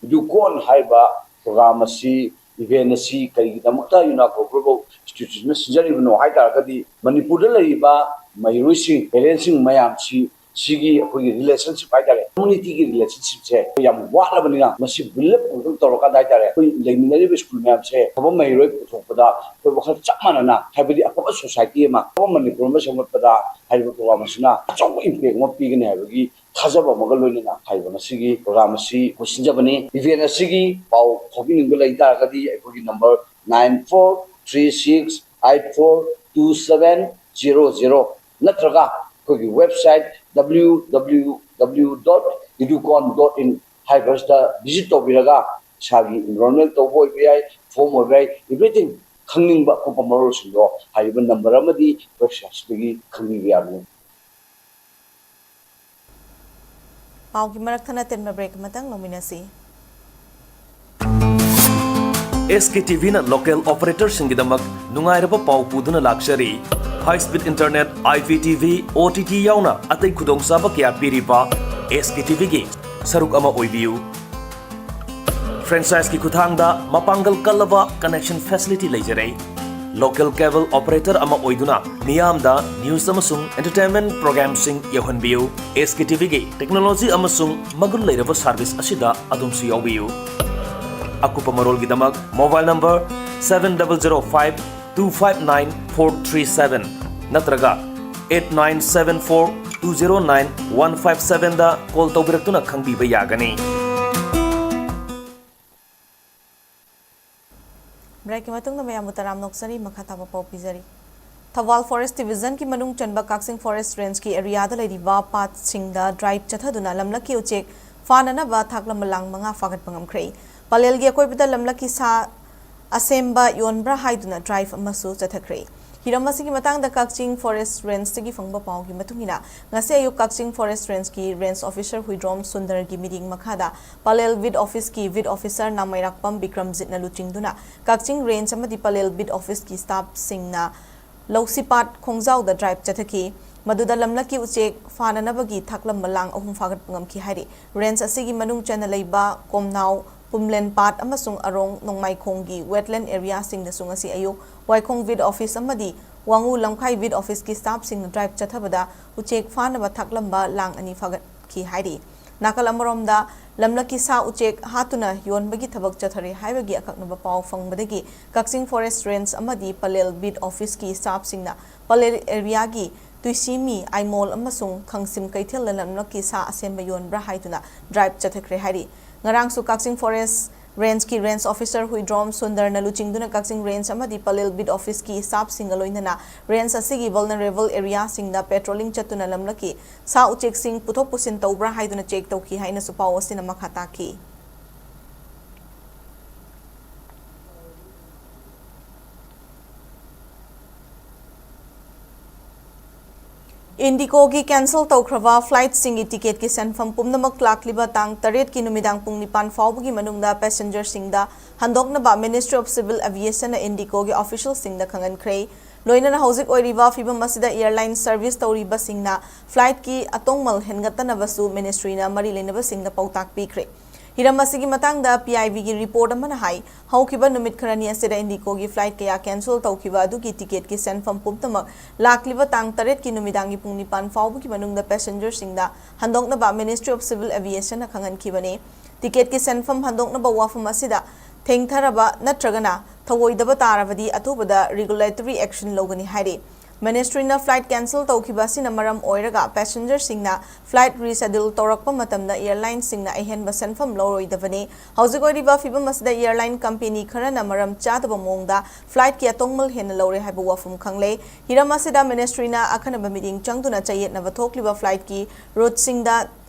Educon ꯍꯥꯏꯕ program ꯑꯁꯤ, event ꯑꯁꯤ ꯀꯔꯤꯒꯤꯗꯃꯛꯇ UNACO Group of Instituteꯅ ꯁꯤꯟꯖꯔꯤꯕꯅꯣ ꯍꯥꯏ ꯇꯥꯔꯒꯗꯤ, ꯃꯅꯤꯄꯨꯔꯗ ꯂꯩꯔꯤꯕ ꯃꯍꯩꯔꯣꯏꯁꯤꯡ, parentsꯁꯤꯡ ꯃꯌꯥꯝꯁꯤ ꯁꯤꯒꯤ ꯑꯩꯈꯣꯏꯒꯤ ꯔꯤꯂꯦꯁꯟꯁꯤꯞ ꯍꯥꯏꯇꯥꯔꯦ, ꯀꯝꯃꯨꯅꯤꯇꯤꯒꯤ ꯔꯤꯂꯦꯁꯟꯁꯤꯞꯁꯦ ꯌꯥꯝ ꯋꯥꯠꯂꯕꯅꯤꯅ, ꯃꯁꯤ ꯕꯤꯜ ꯑꯞ ꯑꯃꯨꯛꯇꯪ ꯇꯧꯔꯀꯥꯟꯗ ꯍꯥꯏꯇꯥꯔꯦ, ꯑꯩꯈꯣꯏ ꯂꯩꯃꯤꯟꯅꯔꯤꯕ ꯁ꯭ꯀꯨꯜ ꯃꯌꯥꯝꯁꯦ ꯊꯕꯛ ꯃꯍꯩꯔꯣꯏ ꯄꯨꯊꯣꯛꯄꯗ ꯑꯩꯈꯣꯏ ꯋꯥꯈꯜ ꯆꯞ ꯃꯥꯟꯅꯅ, ꯍꯥꯏꯕꯗꯤ ꯑꯐꯕ ꯁꯣꯁꯥꯏꯇꯤ ꯑꯃ, ꯑꯐꯕ ꯃꯅꯤꯄꯨꯔ ꯑꯃ ꯁꯦꯝꯒꯠꯄꯗ ꯍꯥꯏꯔꯤꯕ ꯄ꯭ꯔꯣꯒ꯭ꯔꯥꯝ ꯑꯁꯤꯅ ꯑꯆꯧꯕ ꯏꯝꯄꯦꯛ ꯑꯃ ꯄꯤꯒꯅꯤ ꯍꯥꯏꯕꯒꯤ ꯊꯥꯖꯕ ꯑꯃꯒ ꯂꯣꯏꯅꯅ ꯍꯥꯏꯔꯤꯕ ꯉꯁꯤꯒꯤ ꯄ꯭ꯔꯣꯒ꯭ꯔꯥꯝ ꯑꯁꯤ ꯑꯩꯈꯣꯏ ꯁꯤꯟꯖꯕꯅꯤ꯫ ꯏꯚꯦꯟ ꯑꯁꯤꯒꯤ ꯄꯥꯎ ꯐꯥꯎꯕꯤꯅꯤꯡꯕ ꯂꯩ ꯇꯥꯔꯒꯗꯤ ꯑꯩꯈꯣꯏꯒꯤ number nine four three six eight four two seven zero zero ꯅꯠꯇ꯭ꯔꯒ ꯑꯩꯈꯣꯏꯒꯤ website W W W dot educon dot in ꯍꯥꯏꯕꯁꯤꯗ ꯚꯤꯖꯤꯠ ꯇꯧꯕꯤꯔꯒ ꯏꯁꯥꯒꯤ ꯏꯟꯔꯣꯜꯃꯦꯟ ꯇꯧꯕ ꯑꯣꯏꯕ ꯌꯥꯏ, ꯐꯣꯔꯝ ꯑꯣꯏꯕ ꯌꯥꯏ, ꯏꯚ꯭ꯔꯤꯊꯤꯡ ꯈꯪꯅꯤꯡꯕ ꯑꯀꯨꯞꯄ ꯃꯔꯣꯜꯁꯤꯡꯗꯣ ꯍꯥꯏꯔꯤꯕ ꯅꯝꯕꯔ ꯑꯃꯗꯤ ꯋꯦꯕꯁꯥꯏꯠꯁꯤꯗꯒꯤ ꯈꯪꯕꯤꯕ ꯌꯥꯒꯅꯤ꯫ ꯄꯥꯎꯒꯤ ꯃꯔꯛ ꯊꯠꯅ ꯇꯦꯟꯕ ꯕ꯭ꯔꯦꯛ ꯑꯃꯇꯪ ꯂꯧꯃꯤꯟꯅꯁꯤ꯫ ꯑꯦꯁ ꯀꯦ ꯇꯤ ꯚꯤꯅ ꯂꯣꯀꯦꯜ ꯑꯣꯄꯔꯦꯇꯔꯁꯤꯡꯒꯤꯗꯃꯛ ꯅꯨꯡꯉꯥꯏꯔꯕ ꯄꯥꯎ ꯄꯨꯗꯨꯅ ꯂꯥꯛꯆꯔꯤ꯫ High speed internet, I P T V, O T T ꯌꯥꯎꯅ ꯑꯇꯩ ꯈꯨꯗꯣꯡꯆꯥꯕ ꯀꯌꯥ ꯄꯤꯔꯤꯕ ꯑꯦꯁ ꯀꯦ ꯇꯤ ꯚꯤꯒꯤ ꯁꯔꯨꯛ ꯑꯃ ꯑꯣꯏꯕꯤꯌꯨ꯫ ꯐ꯭ꯔꯦꯟꯆꯥꯏꯖꯀꯤ ꯈꯨꯠꯊꯥꯡꯗ ꯃꯄꯥꯡꯒꯜ ꯀꯜꯂꯕ ꯀꯅꯦꯛꯁꯟ ꯐꯦꯁꯤꯂꯤꯇꯤ ꯂꯩꯖꯔꯦ꯫ ꯂꯣꯀꯦꯜ ꯀꯦꯕꯜ ꯑꯣꯄꯔꯦꯇꯔ ꯑꯃ ꯑꯣꯏꯗꯨꯅ ꯃꯤꯌꯥꯝꯗ ꯅ꯭ꯌꯨꯁ ꯑꯃꯁꯨꯡ ꯑꯦꯟꯇꯔꯇꯦꯟꯃꯦꯟꯠ ꯄ꯭ꯔꯣꯒ꯭ꯔꯥꯝꯁꯤꯡ ꯌꯧꯍꯟꯕꯤꯌꯨ꯫ ꯑꯦꯁ ꯀꯦ ꯇꯤ ꯚꯤꯒꯤ ꯇꯦꯛꯅꯣꯂꯣꯖꯤ ꯑꯃꯁꯨꯡ ꯃꯒꯨꯟ ꯂꯩꯔꯕ ꯁꯔꯚꯤꯁ ꯑꯁꯤꯗ ꯑꯗꯣꯝꯁꯨ ꯌꯥꯎꯕꯤꯌꯨ꯫ ꯑꯀꯨꯞꯄ ꯃꯔꯣꯜꯒꯤꯗꯃꯛ mobile number seven double zero five two five nine four three seven ꯅꯠꯇ꯭ꯔꯒ eight nine seven four two zero nine one five seven ꯗ ꯀꯣꯜ ꯇꯧꯕꯤꯔꯛꯇꯨꯅ ꯈꯪꯕꯤꯕ ꯌꯥꯒꯅꯤ꯫ ꯕ꯭ꯔꯦꯛꯀꯤ ꯃꯇꯨꯡꯗ ꯃꯌꯥꯝꯕꯨ ꯇꯔꯥꯝꯅ ꯑꯣꯛꯆꯔꯤ꯫ ꯃꯈꯥ ꯇꯥꯕ ꯄꯥꯎ ꯄꯤꯖꯔꯤ꯫ ꯊꯧꯕꯥꯜ ꯐꯣꯔꯦꯁ ꯗꯤꯚꯤꯖꯟꯒꯤ ꯃꯅꯨꯡ ꯆꯟꯕ ꯀꯛꯆꯤꯡ ꯐꯣꯔꯦꯁ ꯔꯦꯟꯖꯀꯤ ꯑꯦꯔꯤꯌꯥꯗ ꯂꯩꯔꯤꯕ ꯄꯥꯠꯁꯤꯡꯗ ꯗ꯭ꯔꯥꯏꯚ ꯆꯠꯊꯗꯨꯅ ꯂꯝꯂꯛꯀꯤ ꯎꯆꯦꯛ ꯐꯥꯅꯅꯕ ꯊꯥꯛꯂꯝꯕ ꯂꯥꯡ ꯃꯉꯥ ꯐꯥꯒꯠꯄ ꯉꯝꯈ꯭ꯔꯦ꯫ ꯄꯂꯦꯜꯒꯤ ꯑꯀꯣꯏꯕꯗ ꯂꯝꯂꯛꯀꯤ ꯁꯥ ꯑꯁꯦꯝꯕ ꯌꯣꯟꯕ꯭ꯔꯥ ꯍꯥꯏꯗꯨꯅ ꯗ꯭ꯔꯥꯏꯚ ꯑꯃꯁꯨ ꯆꯠꯊꯈ꯭ꯔꯦ꯫ ꯍꯤꯔꯝ ꯑꯁꯤꯒꯤ ꯃꯇꯥꯡꯗ ꯀꯛꯆꯤꯡ ꯐꯣꯔꯦꯁ ꯔꯦꯟꯖꯇꯒꯤ ꯐꯪꯕ ꯄꯥꯎꯒꯤ ꯃꯇꯨꯡ ꯏꯟꯅ, ꯉꯁꯤ ꯑꯌꯨꯛ ꯀꯛꯆꯤꯡ ꯐꯣꯔꯦꯁ ꯔꯦꯟꯖꯀꯤ ꯔꯦꯟꯖ ꯑꯣꯐꯤꯁꯔ ꯍꯨꯏꯗ꯭ꯔꯣꯝ ꯁꯨꯟꯗꯔꯒꯤ ꯃꯤꯠꯌꯦꯡ ꯃꯈꯥꯗ ꯄꯂꯦꯜ ꯕꯤꯠ ꯑꯣꯐꯤꯁꯀꯤ ꯕꯤꯠ ꯑꯣꯐꯤꯁꯔ ꯅꯥꯃꯩꯔꯥꯛꯄꯝ ꯕꯤꯀ꯭ꯔꯝꯖꯤꯠꯅ ꯂꯨꯆꯤꯡꯗꯨꯅ ꯀꯛꯆꯤꯡ ꯔꯦꯟꯖ ꯑꯃꯗꯤ ꯄꯂꯦꯜ ꯕꯤꯠ ꯑꯣꯐꯤꯁꯀꯤ ꯁ꯭ꯇꯥꯐꯁꯤꯡꯅ ꯂꯧꯁꯤꯄꯥꯠ ꯈꯣꯡꯖꯥꯎꯗ ꯗ꯭ꯔꯥꯏꯚ ꯆꯠꯊꯈꯤ꯫ ꯃꯗꯨꯗ ꯂꯝꯂꯛꯀꯤ ꯎꯆꯦꯛ ꯐꯥꯅꯅꯕꯒꯤ ꯊꯥꯛꯂꯝꯕ ꯂꯥꯡ ꯑꯍꯨꯝ ꯐꯥꯒꯠꯄ ꯉꯝꯈꯤ ꯍꯥꯏꯔꯤ꯫ ꯔꯦꯟꯖ ꯑꯁꯤꯒꯤ ꯃꯅꯨꯡ ꯆꯟꯅ ꯂꯩꯕ ꯀꯣꯝꯅꯥꯎ, ꯄꯨꯝꯂꯦꯟ ꯄꯥꯠ ꯑꯃꯁꯨꯡ ꯑꯔꯣꯡ ꯅꯣꯡꯃꯥꯏꯈꯣꯡꯒꯤ ꯋꯦꯠꯂꯦꯟ ꯑꯦꯔꯤꯌꯥꯁꯤꯡꯗꯁꯨ ꯉꯁꯤ ꯑꯌꯨꯛ ꯋꯥꯏꯈꯣꯡ ꯕꯤꯠ ꯑꯣꯐꯤꯁ ꯑꯃꯗꯤ ꯋꯥꯉꯨ ꯂꯝꯈꯥꯏ ꯕꯤꯠ ꯑꯣꯐꯤꯁꯀꯤ ꯁ꯭ꯇꯥꯐꯁꯤꯡꯅ ꯗ꯭ꯔꯥꯏꯚ ꯆꯠꯊꯕꯗ ꯎꯆꯦꯛ ꯐꯥꯅꯕ ꯊꯥꯛꯂꯝꯕ ꯂꯥꯡ ꯑꯅꯤ ꯐꯥꯒꯠꯈꯤ ꯍꯥꯏꯔꯤ꯫ ꯅꯥꯀꯜ ꯑꯃꯔꯣꯝꯗ ꯂꯝꯂꯛꯀꯤ ꯁꯥ ꯎꯆꯦꯛ ꯍꯥꯠꯇꯨꯅ ꯌꯣꯟꯕꯒꯤ ꯊꯕꯛ ꯆꯠꯊꯔꯦ ꯍꯥꯏꯕꯒꯤ ꯑꯀꯛꯅꯕ ꯄꯥꯎ ꯐꯪꯕꯗꯒꯤ ꯀꯛꯆꯤꯡ ꯐꯣꯔꯦꯁ ꯔꯦꯟꯖ ꯑꯃꯗꯤ ꯄꯂꯦꯜ ꯕꯤꯠ ꯑꯣꯐꯤꯁꯀꯤ ꯁ꯭ꯇꯥꯐꯁꯤꯡꯅ ꯄꯂꯦꯜ ꯑꯦꯔꯤꯌꯥꯒꯤ ꯇꯨꯏꯁꯤꯃꯤ, ꯑꯥꯏꯃꯣꯜ ꯑꯃꯁꯨꯡ ꯈꯪꯁꯤꯝ ꯀꯩꯊꯦꯜꯗ ꯂꯝꯂꯛꯀꯤ ꯁꯥ ꯑꯁꯦꯝꯕ ꯌꯣꯟꯕ꯭ꯔꯥ ꯍꯥꯏꯗꯨꯅ ꯗ꯭ꯔꯥꯏꯚ ꯆꯠꯊꯈ꯭ꯔꯦ ꯍꯥꯏꯔꯤ꯫ ꯉꯔꯥꯡꯁꯨ ꯀꯛꯆꯤꯡ ꯐꯣꯔꯦꯁ ꯔꯦꯟꯖꯀꯤ ꯔꯦꯟꯖ ꯑꯣꯐꯤꯁꯔ ꯍꯨꯏꯗ꯭ꯔꯣꯝ ꯁꯨꯟꯗꯔꯅ ꯂꯨꯆꯤꯡꯗꯨꯅ ꯀꯛꯆꯤꯡ ꯔꯦꯟꯖ ꯑꯃꯗꯤ ꯄꯂꯦꯜ ꯕꯤꯠ ꯑꯣꯐꯤꯁꯀꯤ ꯁ꯭ꯇꯥꯐꯁꯤꯡꯒ ꯂꯣꯏꯅꯅ ꯔꯦꯟꯖ ꯑꯁꯤꯒꯤ ꯚꯜꯅꯔꯦꯕꯜ ꯑꯦꯔꯤꯌꯥꯁꯤꯡꯗ ꯄꯦꯇ꯭ꯔꯣꯂꯤꯡ ꯆꯠꯇꯨꯅ ꯂꯝꯂꯛꯀꯤ ꯁꯥ ꯎꯆꯦꯛꯁꯤꯡ ꯄꯨꯊꯣꯛ ꯄꯨꯁꯤꯟ ꯇꯧꯕ꯭ꯔꯥ ꯍꯥꯏꯗꯨꯅ ꯆꯦꯛ ꯇꯧꯈꯤ ꯍꯥꯏꯅꯁꯨ ꯄꯥꯎ ꯑꯁꯤꯅ ꯃꯈꯥ ꯇꯥꯈꯤ꯫ ꯏꯟꯗꯤꯒꯣꯒꯤ ꯀꯦꯟꯁꯦꯜ ꯇꯧꯈ꯭ꯔꯕ ꯐ꯭ꯂꯥꯏꯠꯁꯤꯡꯒꯤ ꯇꯤꯀꯦꯠꯀꯤ ꯁꯦꯟꯐꯝ ꯄꯨꯝꯅꯃꯛ ꯂꯥꯛꯂꯤꯕ ꯇꯥꯡ ꯇꯔꯦꯠꯀꯤ ꯅꯨꯃꯤꯗꯥꯡ ꯄꯨꯡ ꯅꯤꯄꯥꯟ ꯐꯥꯎꯕꯒꯤ ꯃꯅꯨꯡꯗ ꯄꯦꯁꯦꯟꯖꯔꯁꯤꯡꯗ ꯍꯟꯗꯣꯛꯅꯕ Ministry of Civil Aviation ꯅ ꯏꯟꯗꯤꯒꯣꯒꯤ ꯑꯣꯐꯤꯁꯤꯌꯦꯜꯁꯤꯡꯗ ꯈꯪꯍꯟꯈ꯭ꯔꯦ꯫ ꯂꯣꯏꯅꯅ ꯍꯧꯖꯤꯛ ꯑꯣꯏꯔꯤꯕ ꯐꯤꯕꯝ ꯑꯁꯤꯗ ꯑꯦꯌꯔꯂꯥꯏꯟ ꯁꯔꯚꯤꯁ ꯇꯧꯔꯤꯕꯁꯤꯡꯅ ꯐ꯭ꯂꯥꯏꯠꯀꯤ ꯑꯇꯣꯡꯃꯜ ꯍꯦꯟꯒꯠꯇꯅꯕꯁꯨ ꯃꯤꯅꯤꯁꯇ꯭ꯔꯤꯅ ꯃꯔꯤ ꯂꯩꯅꯕꯁꯤꯡꯗ ꯄꯥꯎꯇꯥꯛ ꯄꯤꯈ꯭ꯔꯦ꯫ ꯍꯤꯔꯝ ꯑꯁꯤꯒꯤ ꯃꯇꯥꯡꯗ P I B ꯒꯤ ꯔꯤꯄꯣꯔꯠ ꯑꯃꯅ ꯍꯥꯏ, ꯍꯧꯈꯤꯕ ꯅꯨꯃꯤꯠ ꯈꯔꯅꯤ ꯑꯁꯤꯗ ꯏꯟꯗꯤꯒꯣꯒꯤ ꯐ꯭ꯂꯥꯏꯠ ꯀꯌꯥ ꯀꯦꯟꯁꯦꯜ ꯇꯧꯈꯤꯕ ꯑꯗꯨꯒꯤ ꯇꯤꯀꯦꯠꯀꯤ ꯁꯦꯟꯐꯝ ꯄꯨꯝꯅꯃꯛ ꯂꯥꯛꯂꯤꯕ ꯇꯥꯡ ꯇꯔꯦꯠꯀꯤ ꯅꯨꯃꯤꯗꯥꯡꯒꯤ ꯄꯨꯡ ꯅꯤꯄꯥꯟ ꯐꯥꯎꯕꯒꯤ ꯃꯅꯨꯡꯗ ꯄꯦꯁꯦꯟꯖꯔꯁꯤꯡꯗ ꯍꯟꯗꯣꯛꯅꯕ Ministry of Civil Aviation ꯅ ꯈꯪꯍꯟꯈꯤꯕꯅꯤ꯫ ꯇꯤꯀꯦꯠꯀꯤ ꯁꯦꯟꯐꯝ ꯍꯟꯗꯣꯛꯅꯕ ꯋꯥꯐꯝ ꯑꯁꯤꯗ ꯊꯦꯡꯊꯔꯕ ꯅꯠꯇ꯭ꯔꯒꯅ ꯊꯧꯑꯣꯏꯗꯕ ꯇꯥꯔꯕꯗꯤ ꯑꯊꯨꯕꯗ regulatory action ꯂꯧꯒꯅꯤ ꯍꯥꯏꯔꯤ꯫ ꯃꯤꯅꯤꯁꯇ꯭ꯔꯤꯅ ꯐ꯭ꯂꯥꯏꯠ ꯀꯦꯟꯁꯦꯜ ꯇꯧꯈꯤꯕ ꯑꯁꯤꯅ ꯃꯔꯝ ꯑꯣꯏꯔꯒ ꯄꯦꯁꯦꯟꯖꯔꯁꯤꯡꯅ ꯐ꯭ꯂꯥꯏꯠ ꯔꯤꯁꯦꯗ꯭ꯌꯨꯜ ꯇꯧꯔꯛꯄ ꯃꯇꯝꯗ ꯑꯦꯌꯔꯂꯥꯏꯟꯁꯤꯡꯅ ꯑꯍꯦꯟꯕ ꯁꯦꯟꯐꯝ ꯂꯧꯔꯣꯏꯗꯕꯅꯤ꯫ ꯍꯧꯖꯤꯛ ꯑꯣꯏꯔꯤꯕ ꯐꯤꯕꯝ ꯑꯁꯤꯗ ꯑꯦꯌꯔꯂꯥꯏꯟ ꯀꯝꯄꯦꯅꯤ ꯈꯔꯅ ꯃꯔꯝ ꯆꯥꯗꯕ ꯃꯑꯣꯡꯗ ꯐ꯭ꯂꯥꯏꯠꯀꯤ ꯑꯇꯣꯡꯃꯜ ꯍꯦꯟꯅ ꯂꯧꯔꯦ ꯍꯥꯏꯕ ꯋꯥꯐꯝ ꯈꯪꯂꯦ꯫ ꯍꯤꯔꯝ ꯑꯁꯤꯗ ꯃꯤꯅꯤꯁꯇ꯭ꯔꯤꯅ ꯑꯈꯟꯅꯕ ꯃꯤꯠꯌꯦꯡ ꯆꯪꯗꯨꯅ ꯆꯌꯦꯠꯅꯕ ꯊꯣꯛꯂꯤꯕ ꯐ꯭ꯂꯥꯏꯠꯀꯤ ꯔꯨꯠꯁꯤꯡꯗ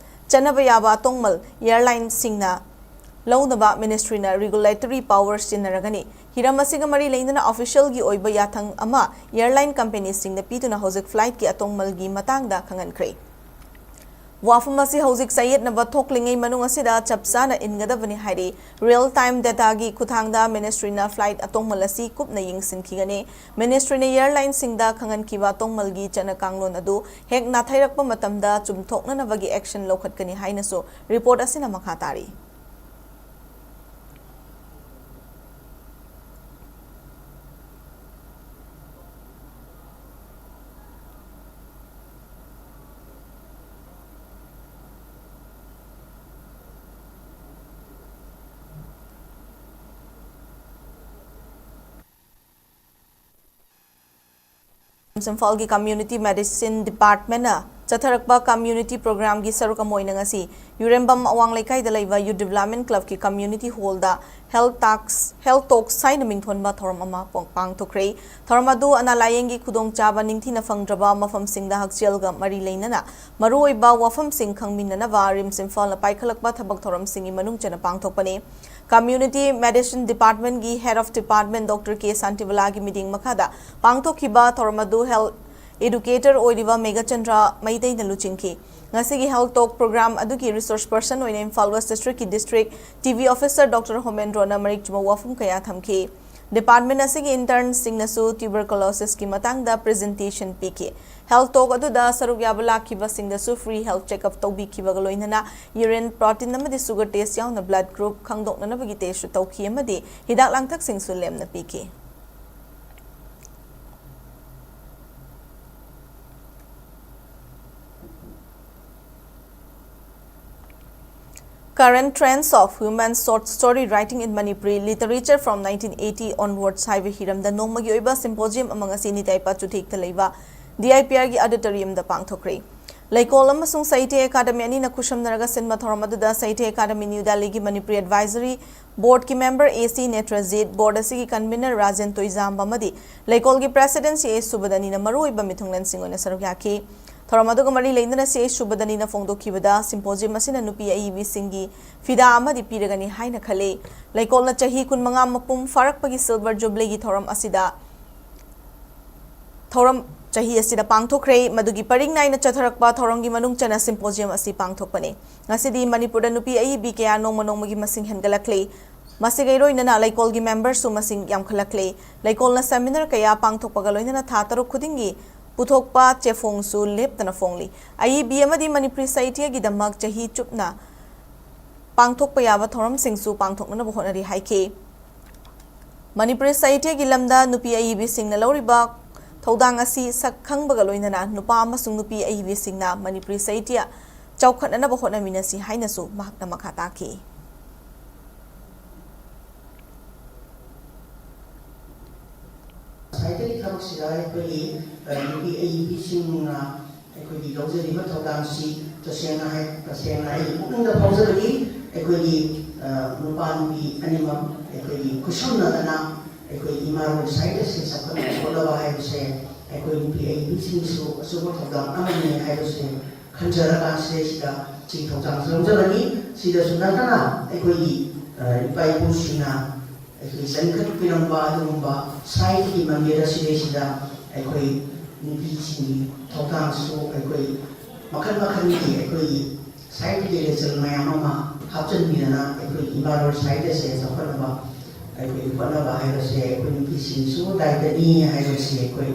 ꯆꯠꯅꯕ ꯌꯥꯕ ꯑꯇꯣꯡꯃꯜ ꯑꯦꯌꯔꯂꯥꯏꯟꯁꯤꯡꯅ ꯂꯧꯅꯕ ꯃꯤꯅꯤꯁꯇ꯭ꯔꯤꯅ regulatory power ꯁꯤꯖꯤꯟꯅꯔꯒꯅꯤ꯫ ꯍꯤꯔꯝ ꯑꯁꯤꯒ ꯃꯔꯤ ꯂꯩꯅꯅ ꯑꯣꯐꯤꯁꯤꯌꯦꯜꯒꯤ ꯑꯣꯏꯕ ꯌꯥꯊꯪ ꯑꯃ ꯑꯦꯌꯔꯂꯥꯏꯟ ꯀꯝꯄꯦꯅꯤꯁꯤꯡꯗ ꯄꯤꯗꯨꯅ ꯍꯧꯖꯤꯛ ꯐ꯭ꯂꯥꯏꯠꯀꯤ ꯑꯇꯣꯡꯃꯜꯒꯤ ꯃꯇꯥꯡꯗ ꯈꯪꯍꯟꯈ꯭ꯔꯦ꯫ ꯋꯥꯐꯝ ꯑꯁꯤ ꯍꯧꯖꯤꯛ ꯆꯌꯦꯠꯅꯕ ꯊꯣꯛꯂꯤꯉꯩ ꯃꯅꯨꯡ ꯑꯁꯤꯗ ꯆꯞ ꯆꯥꯅ ꯏꯟꯒꯗꯕꯅꯤ ꯍꯥꯏꯔꯤ꯫ Real time data ꯒꯤ ꯈꯨꯠꯊꯥꯡꯗ ꯃꯤꯅꯤꯁꯇ꯭ꯔꯤꯅ ꯐ꯭ꯂꯥꯏꯠ ꯑꯇꯣꯡꯃꯜ ꯑꯁꯤ ꯀꯨꯞꯅ ꯌꯦꯡꯁꯤꯟꯈꯤꯒꯅꯤ꯫ ꯃꯤꯅꯤꯁꯇ꯭ꯔꯤꯅ ꯑꯦꯌꯔꯂꯥꯏꯟꯁꯤꯡꯗ ꯈꯪꯍꯟꯈꯤꯕ ꯑꯇꯣꯡꯃꯜꯒꯤ ꯆꯠꯅ ꯀꯥꯡꯂꯣꯟ ꯑꯗꯨ ꯍꯦꯛ ꯅꯥꯊꯩꯔꯛꯄ ꯃꯇꯝꯗ ꯆꯨꯝꯊꯣꯛꯅꯅꯕꯒꯤ action ꯂꯧꯈꯠꯀꯅꯤ ꯍꯥꯏꯅꯁꯨ ꯔꯤꯄꯣꯔꯠ ꯑꯁꯤꯅ ꯃꯈꯥ ꯇꯥꯔꯤ꯫ ꯏꯝꯐꯥꯜꯒꯤ ꯀꯝꯃ꯭ꯌꯨꯅꯤꯇꯤ ꯃꯦꯗꯤꯁꯤꯟ ꯗꯤꯄꯥꯔꯠꯃꯦꯟꯅ ꯆꯠꯊꯔꯛꯄ ꯀꯝꯃ꯭ꯌꯨꯅꯤꯇꯤ ꯄ꯭ꯔꯣꯒ꯭ꯔꯥꯝꯒꯤ ꯁꯔꯨꯛ ꯑꯃ ꯑꯣꯏꯅ ꯉꯁꯤ ꯌꯨꯔꯦꯝꯕꯝ ꯑꯋꯥꯡ ꯂꯩꯀꯥꯏꯗ ꯂꯩꯕ ꯌꯨꯠ ꯗꯤꯕ꯭ꯂꯞꯃꯦꯟ ꯀ꯭ꯂꯕꯀꯤ ꯀꯝꯃ꯭ꯌꯨꯅꯤꯇꯤ ꯍꯣꯜꯗ ꯍꯦꯜꯊ ꯇꯥꯛꯁ ꯍꯦꯜꯊ ꯇꯣꯛꯁ ꯍꯥꯏꯅ ꯃꯤꯡꯊꯣꯟꯕ ꯊꯧꯔꯝ ꯑꯃ ꯄꯥꯡꯊꯣꯛꯈ꯭ꯔꯦ꯫ ꯊꯧꯔꯝ ꯑꯗꯨ ꯑꯅꯥ ꯂꯥꯌꯦꯡꯒꯤ ꯈꯨꯗꯣꯡꯆꯥꯕ ꯅꯤꯡꯊꯤꯅ ꯐꯪꯗ꯭ꯔꯕ ꯃꯐꯝꯁꯤꯡꯗ ꯍꯛꯁꯦꯜꯒ ꯃꯔꯤ ꯂꯩꯅꯅ ꯃꯔꯨꯑꯣꯏꯕ ꯋꯥꯐꯝꯁꯤꯡ ꯈꯪꯃꯤꯟꯅꯅꯕ ꯔꯤꯝꯁ ꯏꯝꯐꯥꯜꯅ ꯄꯥꯏꯈꯠꯂꯛꯄ ꯊꯕꯛ ꯊꯧꯔꯝꯁꯤꯡꯒꯤ ꯃꯅꯨꯡ ꯆꯟꯅ ꯄꯥꯡꯊꯣꯛꯄꯅꯤ꯫ ꯀꯝꯃ꯭ꯌꯨꯅꯤꯇꯤ ꯃꯦꯗꯤꯁꯤꯟ ꯗꯤꯄꯥꯔꯠꯃꯦꯟꯒꯤ ꯍꯦꯗ ꯑꯣꯐ ꯗꯤꯄꯥꯔꯠꯃꯦꯟ ꯗꯣꯛꯇꯔ ꯀꯦ ꯁꯥꯟꯇꯤꯕꯂꯥꯒꯤ ꯃꯤꯠꯌꯦꯡ ꯃꯈꯥꯗ ꯄꯥꯡꯊꯣꯛꯈꯤꯕ ꯊꯧꯔꯝ ꯑꯗꯨ ꯍꯦꯜꯊ ꯏꯗꯨꯀꯦꯇꯔ ꯑꯣꯏꯔꯤꯕ ꯃꯦꯘꯆꯟꯗ꯭ꯔ ꯃꯩꯇꯩꯅ ꯂꯨꯆꯤꯡꯈꯤ꯫ ꯉꯁꯤꯒꯤ ꯍꯦꯜꯊ ꯇꯣꯛ ꯄ꯭ꯔꯣꯒ꯭ꯔꯥꯝ ꯑꯗꯨꯒꯤ ꯔꯤꯁꯣꯔꯁ ꯄꯔꯁꯟ ꯑꯣꯏꯅ ꯏꯝꯐꯥꯜ ꯋꯦꯁ꯭ꯠ ꯗꯤꯁ꯭ꯠꯔꯤꯛꯀꯤ district T B officer doctor ꯍꯣꯃꯦꯟꯗ꯭ꯔꯣꯅ ꯃꯔꯤꯛ ꯆꯨꯝꯕ ꯋꯥꯐꯝ ꯀꯌꯥ ꯊꯝꯈꯤ꯫ ꯗꯤꯄꯥꯔꯠꯃꯦꯟ ꯑꯁꯤꯒꯤ ꯏꯟꯇꯔꯟꯁꯤꯡꯅꯁꯨ ꯇ꯭ꯌꯨꯕꯔꯀꯨꯂꯣꯁꯤꯁꯀꯤ ꯃꯇꯥꯡꯗ ꯄ꯭ꯔꯖꯦꯟꯇꯦꯁꯟ ꯄꯤꯈꯤ꯫ ꯍꯦꯜꯊ ꯇꯣꯛ ꯑꯗꯨꯗ ꯁꯔꯨꯛ ꯌꯥꯕ ꯂꯥꯛꯈꯤꯕꯁꯤꯡꯗꯁꯨ ꯐ꯭ꯔꯤ ꯍꯦꯜꯊ ꯆꯦꯛꯑꯞ ꯇꯧꯕꯤꯈꯤꯕꯒ ꯂꯣꯏꯅꯅ ꯌꯨꯔꯤꯟ, ꯄ꯭ꯔꯣꯇꯤꯟ ꯑꯃꯗꯤ ꯁꯨꯒꯔ ꯇꯦꯁ꯭ꯠ ꯌꯥꯎꯅ ꯕ꯭ꯂꯗ ꯒ꯭ꯔꯨꯞ ꯈꯪꯗꯣꯛꯅꯅꯕꯒꯤ ꯇꯦꯁ꯭ꯠꯁꯨ ꯇꯧꯈꯤ ꯑꯃꯗꯤ ꯍꯤꯗꯥꯛ ꯂꯥꯡꯊꯛꯁꯤꯡꯁꯨ ꯂꯦꯝꯅ ꯄꯤꯈꯤ꯫ Current Trends of Women's Short Story Writing in Manipuri Literature from nineteen eighty onwards ꯍꯥꯏꯕ ꯍꯤꯔꯝꯗ ꯅꯣꯡꯃꯒꯤ ꯑꯣꯏꯕ ꯁꯤꯝꯄꯣꯖꯤꯌꯝ ꯑꯃ ꯉꯁꯤ ꯅꯤꯇꯥꯏꯄꯥ ꯆꯨꯊꯦꯛꯇ ꯂꯩꯕ ꯗꯤ ꯑꯥꯏ ꯄꯤ ꯑꯥꯔꯒꯤ ꯑꯣꯗꯤꯇꯣꯔꯤꯌꯝꯗ ꯄꯥꯡꯊꯣꯛꯈ꯭ꯔꯦ꯫ ꯂꯩꯀꯣꯜ ꯑꯃꯁꯨꯡ ꯁꯥꯍꯤꯇ꯭ꯌ ꯑꯦꯀꯥꯗꯃꯤ ꯑꯅꯤꯅ ꯈꯨꯠꯁꯝꯅꯔꯒ ꯁꯤꯟꯕ ꯊꯧꯔꯝ ꯑꯗꯨꯗ ꯁꯥꯍꯤꯇ꯭ꯌ ꯑꯦꯀꯥꯗꯃꯤ ꯅ꯭ꯌꯨ ꯗꯦꯜꯂꯤꯒꯤ ꯃꯅꯤꯄꯨꯔꯤ ꯑꯦꯗꯚꯥꯏꯖꯔꯤ ꯕꯣꯔꯗꯀꯤ ꯃꯦꯝꯕꯔ ꯑꯦ ꯁꯤ ꯅꯦꯇ꯭ꯔꯖꯤꯠ, ꯕꯣꯔꯗ ꯑꯁꯤꯒꯤ ꯀꯟꯚꯤꯅꯔ ꯔꯥꯖꯦꯟ ꯇꯣꯏꯖꯥꯝꯕ ꯑꯃꯗꯤ ꯂꯩꯀꯣꯜꯒꯤ ꯄ꯭ꯔꯦꯁꯤꯗꯦꯟꯠ ꯁꯤ ꯑꯦ ꯁꯨꯕꯗꯅꯤꯅ ꯃꯔꯨꯑꯣꯏꯕ ꯃꯤꯊꯨꯡꯂꯦꯟꯁꯤꯡ ꯑꯣꯏꯅ ꯁꯔꯨꯛ ꯌꯥꯈꯤ꯫ ꯊꯧꯔꯝ ꯑꯗꯨꯒ ꯃꯔꯤ ꯂꯩꯅꯅ ꯁꯤ ꯑꯦ ꯁꯨꯕꯗꯅꯤꯅ ꯐꯣꯡꯗꯣꯛꯈꯤꯕꯗ, ꯁꯤꯝꯄꯣꯖꯤꯌꯝ ꯑꯁꯤꯅ ꯅꯨꯄꯤ ꯑꯏꯕꯤꯁꯤꯡꯒꯤ ꯐꯤꯗꯥ ꯑꯃꯗꯤ ꯄꯤꯔꯒꯅꯤ ꯍꯥꯏꯅ ꯈꯜꯂꯤ꯫ ꯂꯩꯀꯣꯜꯅ ꯆꯍꯤ ꯀꯨꯟꯃꯉꯥ ꯃꯄꯨꯡ ꯐꯥꯔꯛꯄꯒꯤ ꯁꯤꯜꯚꯔ ꯖꯨꯕꯤꯂꯤꯒꯤ ꯊꯧꯔꯝ ꯑꯁꯤꯗ ꯊꯧꯔꯝ ꯆꯍꯤ ꯑꯁꯤꯗ ꯄꯥꯡꯊꯣꯛꯈ꯭ꯔꯦ꯫ ꯃꯗꯨꯒꯤ ꯄꯔꯤꯡ ꯅꯥꯏꯅ ꯆꯠꯊꯔꯛꯄ ꯊꯧꯔꯝꯒꯤ ꯃꯅꯨꯡ ꯆꯟꯅ ꯁꯤꯝꯄꯣꯖꯤꯌꯝ ꯑꯁꯤ ꯄꯥꯡꯊꯣꯛꯄꯅꯤ꯫ ꯉꯁꯤꯗꯤ ꯃꯅꯤꯄꯨꯔꯗ ꯅꯨꯄꯤ ꯑꯏꯕꯤ ꯀꯌꯥ ꯅꯣꯡꯃ ꯅꯣꯡꯃꯒꯤ ꯃꯁꯤꯡ ꯍꯦꯟꯒꯠꯂꯛꯂꯤ꯫ ꯃꯁꯤꯒ ꯏꯔꯣꯏꯅꯅ ꯂꯩꯀꯣꯜꯒꯤ ꯃꯦꯝꯕꯔꯁꯨ ꯃꯁꯤꯡ ꯌꯥꯝꯈꯠꯂꯛꯂꯤ꯫ ꯂꯩꯀꯣꯜꯅ ꯁꯦꯃꯤꯅꯥꯔ ꯀꯌꯥ ꯄꯥꯡꯊꯣꯛꯄꯒ ꯂꯣꯏꯅꯅ ꯊꯥ ꯇꯔꯨꯛ ꯈꯨꯗꯤꯡꯒꯤ ꯄꯨꯊꯣꯛꯄ ꯆꯦꯐꯣꯡꯁꯨ ꯂꯦꯞꯇꯅ ꯐꯣꯡꯂꯤ꯫ ꯑꯏꯕꯤ ꯑꯃꯗꯤ ꯃꯅꯤꯄꯨꯔꯤ ꯁꯥꯍꯤꯇ꯭ꯌꯒꯤꯗꯃꯛ ꯆꯍꯤ ꯆꯨꯞꯅ ꯄꯥꯡꯊꯣꯛꯄ ꯌꯥꯕ ꯊꯧꯔꯝꯁꯤꯡꯁꯨ ꯄꯥꯡꯊꯣꯛꯅꯅꯕ ꯍꯣꯠꯅꯔꯤ ꯍꯥꯏꯈꯤ꯫ ꯃꯅꯤꯄꯨꯔꯤ ꯁꯥꯍꯤꯇ꯭ꯌꯒꯤ ꯂꯝꯗ ꯅꯨꯄꯤ ꯑꯏꯕꯤꯁꯤꯡꯅ ꯂꯧꯔꯤꯕ ꯊꯧꯗꯥꯡ ꯑꯁꯤ ꯁꯛ ꯈꯪꯕꯒ ꯂꯣꯏꯅꯅ ꯅꯨꯄꯥ ꯑꯃꯁꯨꯡ ꯅꯨꯄꯤ ꯑꯏꯕꯤꯁꯤꯡꯅ ꯃꯅꯤꯄꯨꯔꯤ ꯁꯥꯍꯤꯇ꯭ꯌ ꯆꯥꯎꯈꯠꯅꯅꯕ ꯍꯣꯠꯅꯃꯤꯟꯅꯁꯤ ꯍꯥꯏꯅꯁꯨ ꯃꯍꯥꯛꯅ ꯃꯈꯥ ꯇꯥꯈꯤ꯫ ꯊꯕꯛꯁꯤꯗ ꯑꯩꯈꯣꯏꯒꯤ, ꯑ, ꯅꯨꯄꯤ ꯑꯏꯕꯤꯁꯤꯡꯅ ꯑꯩꯈꯣꯏꯒꯤ ꯂꯧꯖꯔꯤꯕ ꯊꯧꯗꯥꯡꯁꯤ ꯇꯁꯦꯡꯅ ꯍꯥꯏ-, ꯇꯁꯦꯡꯅ ꯑꯩꯒꯤ ꯄꯨꯛꯅꯤꯡꯗ ꯐꯥꯎꯖꯕꯗꯤ ꯑꯩꯈꯣꯏꯒꯤ, ꯑ, ꯅꯨꯄꯥ ꯅꯨꯄꯤ ꯑꯅꯤꯃꯛ ꯑꯩꯈꯣꯏꯒꯤ ꯈꯨꯠꯁꯝꯅꯗꯅ ꯑꯩꯈꯣꯏ ꯏꯃꯥ ꯂꯣꯟ ꯁꯥꯍꯤꯇ꯭ꯌꯁꯦ ꯆꯥꯎꯈꯠꯅꯕ ꯍꯣꯠꯅꯕ ꯍꯥꯏꯕꯁꯦ ꯑꯩꯈꯣꯏ ꯅꯨꯄꯤ ꯑꯏꯕꯤꯁꯤꯡꯒꯤꯁꯨ ꯑꯆꯧꯕ ꯊꯧꯗꯥꯡ ꯑꯃꯅꯤ ꯍꯥꯏꯕꯁꯦ ꯈꯟꯖꯔꯒ ꯁꯤꯗꯩꯁꯤꯗ ꯁꯤ ꯊꯧꯗꯥꯡꯁꯤ ꯂꯧꯖꯕꯅꯤ꯫ ꯁꯤꯗꯁꯨ ꯅꯠꯇꯅ ꯑꯩꯈꯣꯏꯒꯤ, ꯑ, ꯏꯄꯥ ꯏꯄꯨꯁꯤꯡꯅ ꯑꯩꯈꯣꯏ ꯆꯟꯈꯠꯄꯤꯔꯝꯕ ꯑꯗꯨꯒꯨꯝꯕ ꯁꯥꯍꯤꯇ꯭ꯌꯒꯤ ꯃꯟꯗꯤꯔ ꯑꯁꯤꯗꯩꯁꯤꯗ ꯑꯩꯈꯣꯏ ꯅꯨꯄꯤꯁꯤꯡꯒꯤ ꯊꯧꯗꯥꯡꯁꯨ ꯑꯩꯈꯣꯏ ꯃꯈꯜ ꯃꯈꯜꯒꯤ ꯑꯩꯈꯣꯏꯒꯤ ꯁꯥꯍꯤꯇ꯭ꯌꯒꯤ ꯂꯩꯆꯜ ꯃꯌꯥꯝ ꯑꯃ ꯍꯥꯞꯆꯤꯟꯕꯤꯗꯅ ꯑꯩꯈꯣꯏ ꯏꯃꯥ ꯂꯣꯟ ꯁꯥꯍꯤꯇ꯭ꯌꯁꯦ ꯆꯥꯎꯈꯠꯅꯕ ꯑꯩꯈꯣꯏ ꯍꯣꯠꯅꯕ ꯍꯥꯏꯕꯁꯦ ꯑꯩꯈꯣꯏ ꯅꯨꯄꯤꯁꯤꯡꯁꯨ ꯗꯥꯏꯇꯅꯤ ꯍꯥꯏꯕꯁꯤ ꯑꯩꯈꯣꯏ,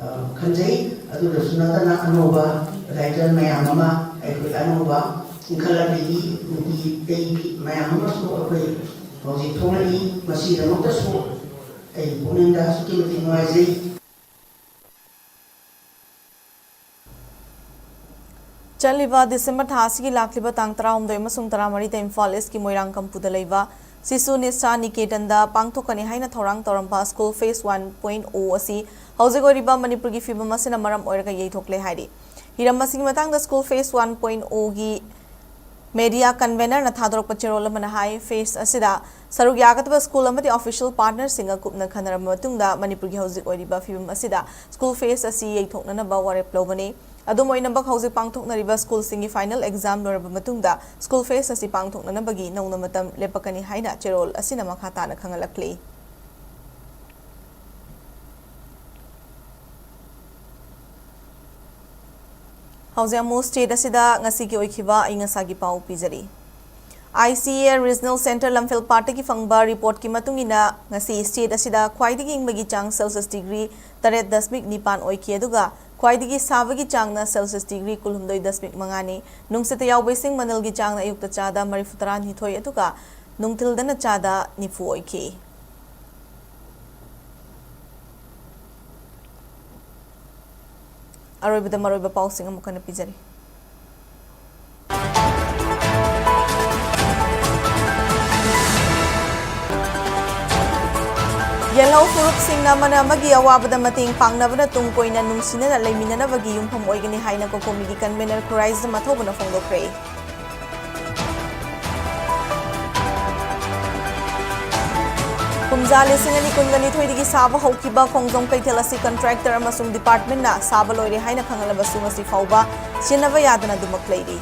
ꯑ, ꯈꯟꯖꯩ꯫ ꯑꯗꯨꯗꯁꯨ ꯅꯠꯇꯅ ꯑꯅꯧꯕ ꯔꯥꯏꯇꯔ ꯃꯌꯥꯝ ꯑꯃ ꯑꯩꯈꯣꯏ ꯑꯅꯧꯕ ꯏꯟꯈꯠꯂꯛꯂꯤꯕꯤ ꯅꯨꯄꯤ ꯑꯇꯩ ꯃꯌꯥꯝ ꯑꯃꯁꯨ ꯑꯩꯈꯣꯏ ꯍꯧꯖꯤꯛ ꯊꯣꯛꯂꯛꯏ꯫ ꯃꯁꯤꯒꯤꯗꯃꯛꯇꯁꯨ ꯑꯩꯒꯤ ꯄꯨꯛꯅꯤꯡꯗ ꯑꯁꯨꯛꯀꯤ ꯃꯇꯤꯛ ꯅꯨꯡꯉꯥꯏꯖꯩ꯫ ꯆꯠꯂꯤꯕ ꯗꯤꯁꯦꯝꯕꯔ ꯊꯥ ꯑꯁꯤꯒꯤ ꯂꯥꯛꯂꯤꯕ ꯇꯥꯡ ꯇꯔꯥꯍꯨꯝꯗꯣꯏ ꯑꯃꯁꯨꯡ ꯇꯔꯥꯃꯔꯤꯗ ꯏꯝꯐꯥꯜ ꯏꯁꯀꯤ ꯃꯣꯏꯔꯥꯡ ꯀꯝꯄꯨꯗ ꯂꯩꯕ ꯁꯤꯁꯨ ꯅꯤꯁꯥ ꯅꯤꯀꯦꯇꯟꯗ ꯄꯥꯡꯊꯣꯛꯀꯅꯤ ꯍꯥꯏꯅ ꯊꯧꯔꯥꯡ ꯇꯧꯔꯝꯕ ꯁ꯭ꯀꯨꯜ ꯐꯦꯁ ꯋꯥꯟ ꯄꯣꯏꯟ ꯑꯣ ꯑꯁꯤ ꯍꯧꯖꯤꯛ ꯑꯣꯏꯔꯤꯕ ꯃꯅꯤꯄꯨꯔꯒꯤ ꯐꯤꯕꯝ ꯑꯁꯤꯅ ꯃꯔꯝ ꯑꯣꯏꯔꯒ ꯌꯩꯊꯣꯛꯂꯦ ꯍꯥꯏꯔꯤ꯫ ꯍꯤꯔꯝ ꯑꯁꯤꯒꯤ ꯃꯇꯥꯡꯗ ꯁ꯭ꯀꯨꯜ ꯐꯦꯁ ꯋꯥꯟ ꯄꯣꯏꯟ ꯑꯣꯒꯤ ꯃꯦꯗꯤꯌꯥ ꯀꯟꯚꯦꯅꯔꯅ ꯊꯥꯗꯣꯔꯛꯄ ꯆꯦꯔꯣꯜ ꯑꯃꯅ ꯍꯥꯏ, ꯐꯦꯁ ꯑꯁꯤꯗ ꯁꯔꯨꯛ ꯌꯥꯒꯗꯕ ꯁ꯭ꯀꯨꯜ ꯑꯃꯗꯤ ꯑꯣꯐꯤꯁꯤꯌꯦꯜ ꯄꯥꯔꯠꯅꯔꯁꯤꯡꯒ ꯀꯨꯞꯅ ꯈꯟꯅꯔꯕ ꯃꯇꯨꯡꯗ ꯃꯅꯤꯄꯨꯔꯒꯤ ꯍꯧꯖꯤꯛ ꯑꯣꯏꯔꯤꯕ ꯐꯤꯕꯝ ꯑꯁꯤꯗ ꯁ꯭ꯀꯨꯜ ꯐꯦꯁ ꯑꯁꯤ ꯌꯩꯊꯣꯛꯅꯅꯕ ꯋꯥꯔꯦꯞ ꯂꯧꯕꯅꯤ꯫ ꯑꯗꯨꯝ ꯑꯣꯏꯅꯃꯛ, ꯍꯧꯖꯤꯛ ꯄꯥꯡꯊꯣꯛꯅꯔꯤꯕ ꯁ꯭ꯀꯨꯜꯁꯤꯡꯒꯤ ꯐꯥꯏꯅꯦꯜ ꯑꯦꯛꯖꯥꯝ ꯂꯣꯏꯔꯕ ꯃꯇꯨꯡꯗ ꯁ꯭ꯀꯨꯜ ꯐꯦꯁ ꯑꯁꯤ ꯄꯥꯡꯊꯣꯛꯅꯅꯕꯒꯤ ꯅꯧꯅ ꯃꯇꯝ ꯂꯦꯞꯄꯛꯀꯅꯤ ꯍꯥꯏꯅ ꯆꯦꯔꯣꯜ ꯑꯁꯤꯅ ꯃꯈꯥ ꯇꯥꯅ ꯈꯪꯍꯜꯂꯛꯂꯤ꯫ ꯍꯧꯖꯤꯛ ꯑꯃꯨꯛ ꯁ꯭ꯇꯦꯠ ꯑꯁꯤꯗ ꯉꯁꯤꯒꯤ ꯑꯣꯏꯈꯤꯕ ꯑꯏꯪ ꯑꯁꯥꯒꯤ ꯄꯥꯎ ꯄꯤꯖꯔꯤ꯫ I C A regional centre ꯂꯝꯐꯦꯜ ꯄꯥꯠꯇꯒꯤ ꯐꯪꯕ ꯔꯤꯄꯣꯔꯠꯀꯤ ꯃꯇꯨꯡ ꯏꯟꯅ, ꯉꯁꯤ ꯁ꯭ꯇꯦꯠ ꯑꯁꯤꯗ ꯈ꯭ꯋꯥꯏꯗꯒꯤ ꯏꯪꯕꯒꯤ ꯆꯥꯡ ꯁꯦꯜꯁꯤꯌꯁ ꯗꯤꯒ꯭ꯔꯤ ꯇꯔꯦꯠ ꯗꯁꯃꯤꯛ ꯅꯤꯄꯥꯟ ꯑꯣꯏꯈꯤ, ꯑꯗꯨꯒ ꯈ꯭ꯋꯥꯏꯗꯒꯤ ꯁꯥꯕꯒꯤ ꯆꯥꯡꯅ ꯁꯦꯜꯁꯤꯌꯁ ꯗꯤꯒ꯭ꯔꯤ ꯀꯨꯟꯍꯨꯝꯗꯣꯏ ꯗꯁꯃꯤꯛ ꯃꯉꯥꯅꯤ꯫ ꯅꯨꯡꯁꯤꯠꯇ ꯌꯥꯎꯕ ꯏꯁꯤꯡ ꯃꯅꯤꯜꯒꯤ ꯆꯥꯡꯅ ꯑꯌꯨꯛꯇ ꯆꯥꯗ ꯃꯔꯤꯐꯨ ꯇꯔꯥꯅꯤꯊꯣꯏ, ꯑꯗꯨꯒ ꯅꯨꯡꯊꯤꯜꯗꯅ ꯆꯥꯗ ꯅꯤꯐꯨ ꯑꯣꯏꯈꯤ꯫ ꯑꯔꯣꯏꯕꯗ ꯃꯔꯨꯑꯣꯏꯕ ꯄꯥꯎꯁꯤꯡ ꯑꯃꯨꯛ ꯍꯟꯅ ꯄꯤꯖꯔꯤ꯫ ꯇꯦꯜꯍꯧ ꯐꯨꯔꯨꯞꯁꯤꯡꯅ ꯑꯃꯅ ꯑꯃꯒꯤ ꯑꯋꯥꯕꯗ ꯃꯇꯦꯡ ꯄꯥꯡꯅꯕꯅ ꯇꯨꯡ ꯀꯣꯏꯅ ꯅꯨꯡꯁꯤꯅꯅ ꯂꯩꯃꯤꯟꯅꯅꯕꯒꯤ ꯌꯨꯝꯐꯝ ꯑꯣꯏꯒꯅꯤ ꯍꯥꯏꯅ ꯀꯣꯀꯣꯃꯤꯒꯤ ꯀꯟꯚꯦꯅꯔ ꯈꯨꯔꯥꯏꯖꯝ ꯑꯊꯧꯕꯅ ꯐꯣꯡꯗꯣꯛꯈ꯭ꯔꯦ꯫ ꯀꯨꯝꯖꯥ ꯂꯤꯁꯤꯡ ꯑꯅꯤ ꯀꯨꯟꯒ ꯅꯤꯊꯣꯏꯗꯒꯤ ꯁꯥꯕ ꯍꯧꯈꯤꯕ ꯈꯣꯡꯖꯣꯝ ꯀꯩꯊꯦꯜ ꯑꯁꯤ ꯀꯟꯇ꯭ꯔꯦꯛꯇꯔ ꯑꯃꯁꯨꯡ ꯗꯤꯄꯥꯔꯠꯃꯦꯟꯅ ꯁꯥꯕ ꯂꯣꯏꯔꯦ ꯍꯥꯏꯅ ꯈꯪꯍꯜꯂꯕꯁꯨ ꯉꯁꯤ ꯐꯥꯎꯕ ꯁꯤꯟꯅꯕ ꯌꯥꯗꯅ ꯑꯗꯨꯃꯛ ꯂꯩꯔꯤ꯫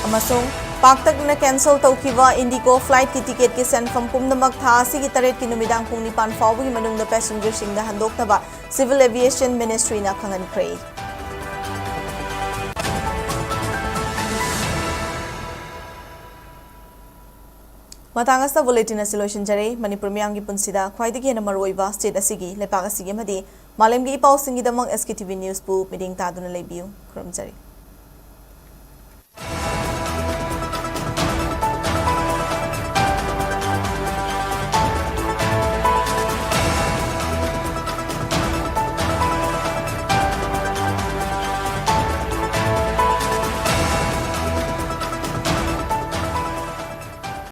ꯑꯃꯁꯨꯡ ꯄꯥꯛꯇꯛꯅꯅ ꯀꯦꯟꯁꯦꯜ ꯇꯧꯈꯤꯕ ꯏꯟꯗꯤꯒꯣ ꯐ꯭ꯂꯥꯏꯠꯀꯤ ꯇꯤꯀꯦꯠꯀꯤ ꯁꯦꯟꯐꯝ ꯄꯨꯝꯅꯃꯛ ꯊꯥ ꯑꯁꯤꯒꯤ ꯇꯔꯦꯠꯀꯤ ꯅꯨꯃꯤꯗꯥꯡ ꯄꯨꯡ ꯅꯤꯄꯥꯟ ꯐꯥꯎꯕꯒꯤ ꯃꯅꯨꯡꯗ ꯄꯦꯁꯦꯟꯖꯔꯁꯤꯡꯗ ꯍꯟꯗꯣꯛꯅꯕ ꯁꯤꯚꯤꯜ ꯑꯦꯚꯤꯌꯦꯁꯟ ꯃꯤꯅꯤꯁꯇ꯭ꯔꯤꯅ ꯈꯪꯍꯟꯈ꯭ꯔꯦ꯫ ꯃꯇꯥꯡ ꯑꯁꯤꯗ ꯕꯨꯂꯦꯇꯤꯟ ꯑꯁꯤ ꯂꯣꯏꯁꯤꯟꯖꯔꯦ꯫ ꯃꯅꯤꯄꯨꯔ ꯃꯤꯌꯥꯝꯒꯤ ꯄꯨꯟꯁꯤꯗ ꯈ꯭ꯋꯥꯏꯗꯒꯤ ꯍꯦꯟꯅ ꯃꯔꯨꯑꯣꯏꯕ ꯁ꯭ꯇꯦꯠ ꯑꯁꯤꯒꯤ, ꯂꯩꯄꯥꯛ ꯑꯁꯤꯒꯤ ꯑꯃꯗꯤ ꯃꯥꯂꯦꯝꯒꯤ ꯏ ꯄꯥꯎꯁꯤꯡꯒꯤꯗꯃꯛ ꯑꯦꯁ ꯀꯦ ꯇꯤ ꯚꯤ ꯅ꯭ꯌꯨꯁꯄꯨ ꯃꯤꯠꯌꯦꯡ ꯇꯥꯗꯨꯅ ꯂꯩꯕꯤꯌꯨ꯫ ꯈꯨꯔꯨꯝꯖꯔꯤ꯫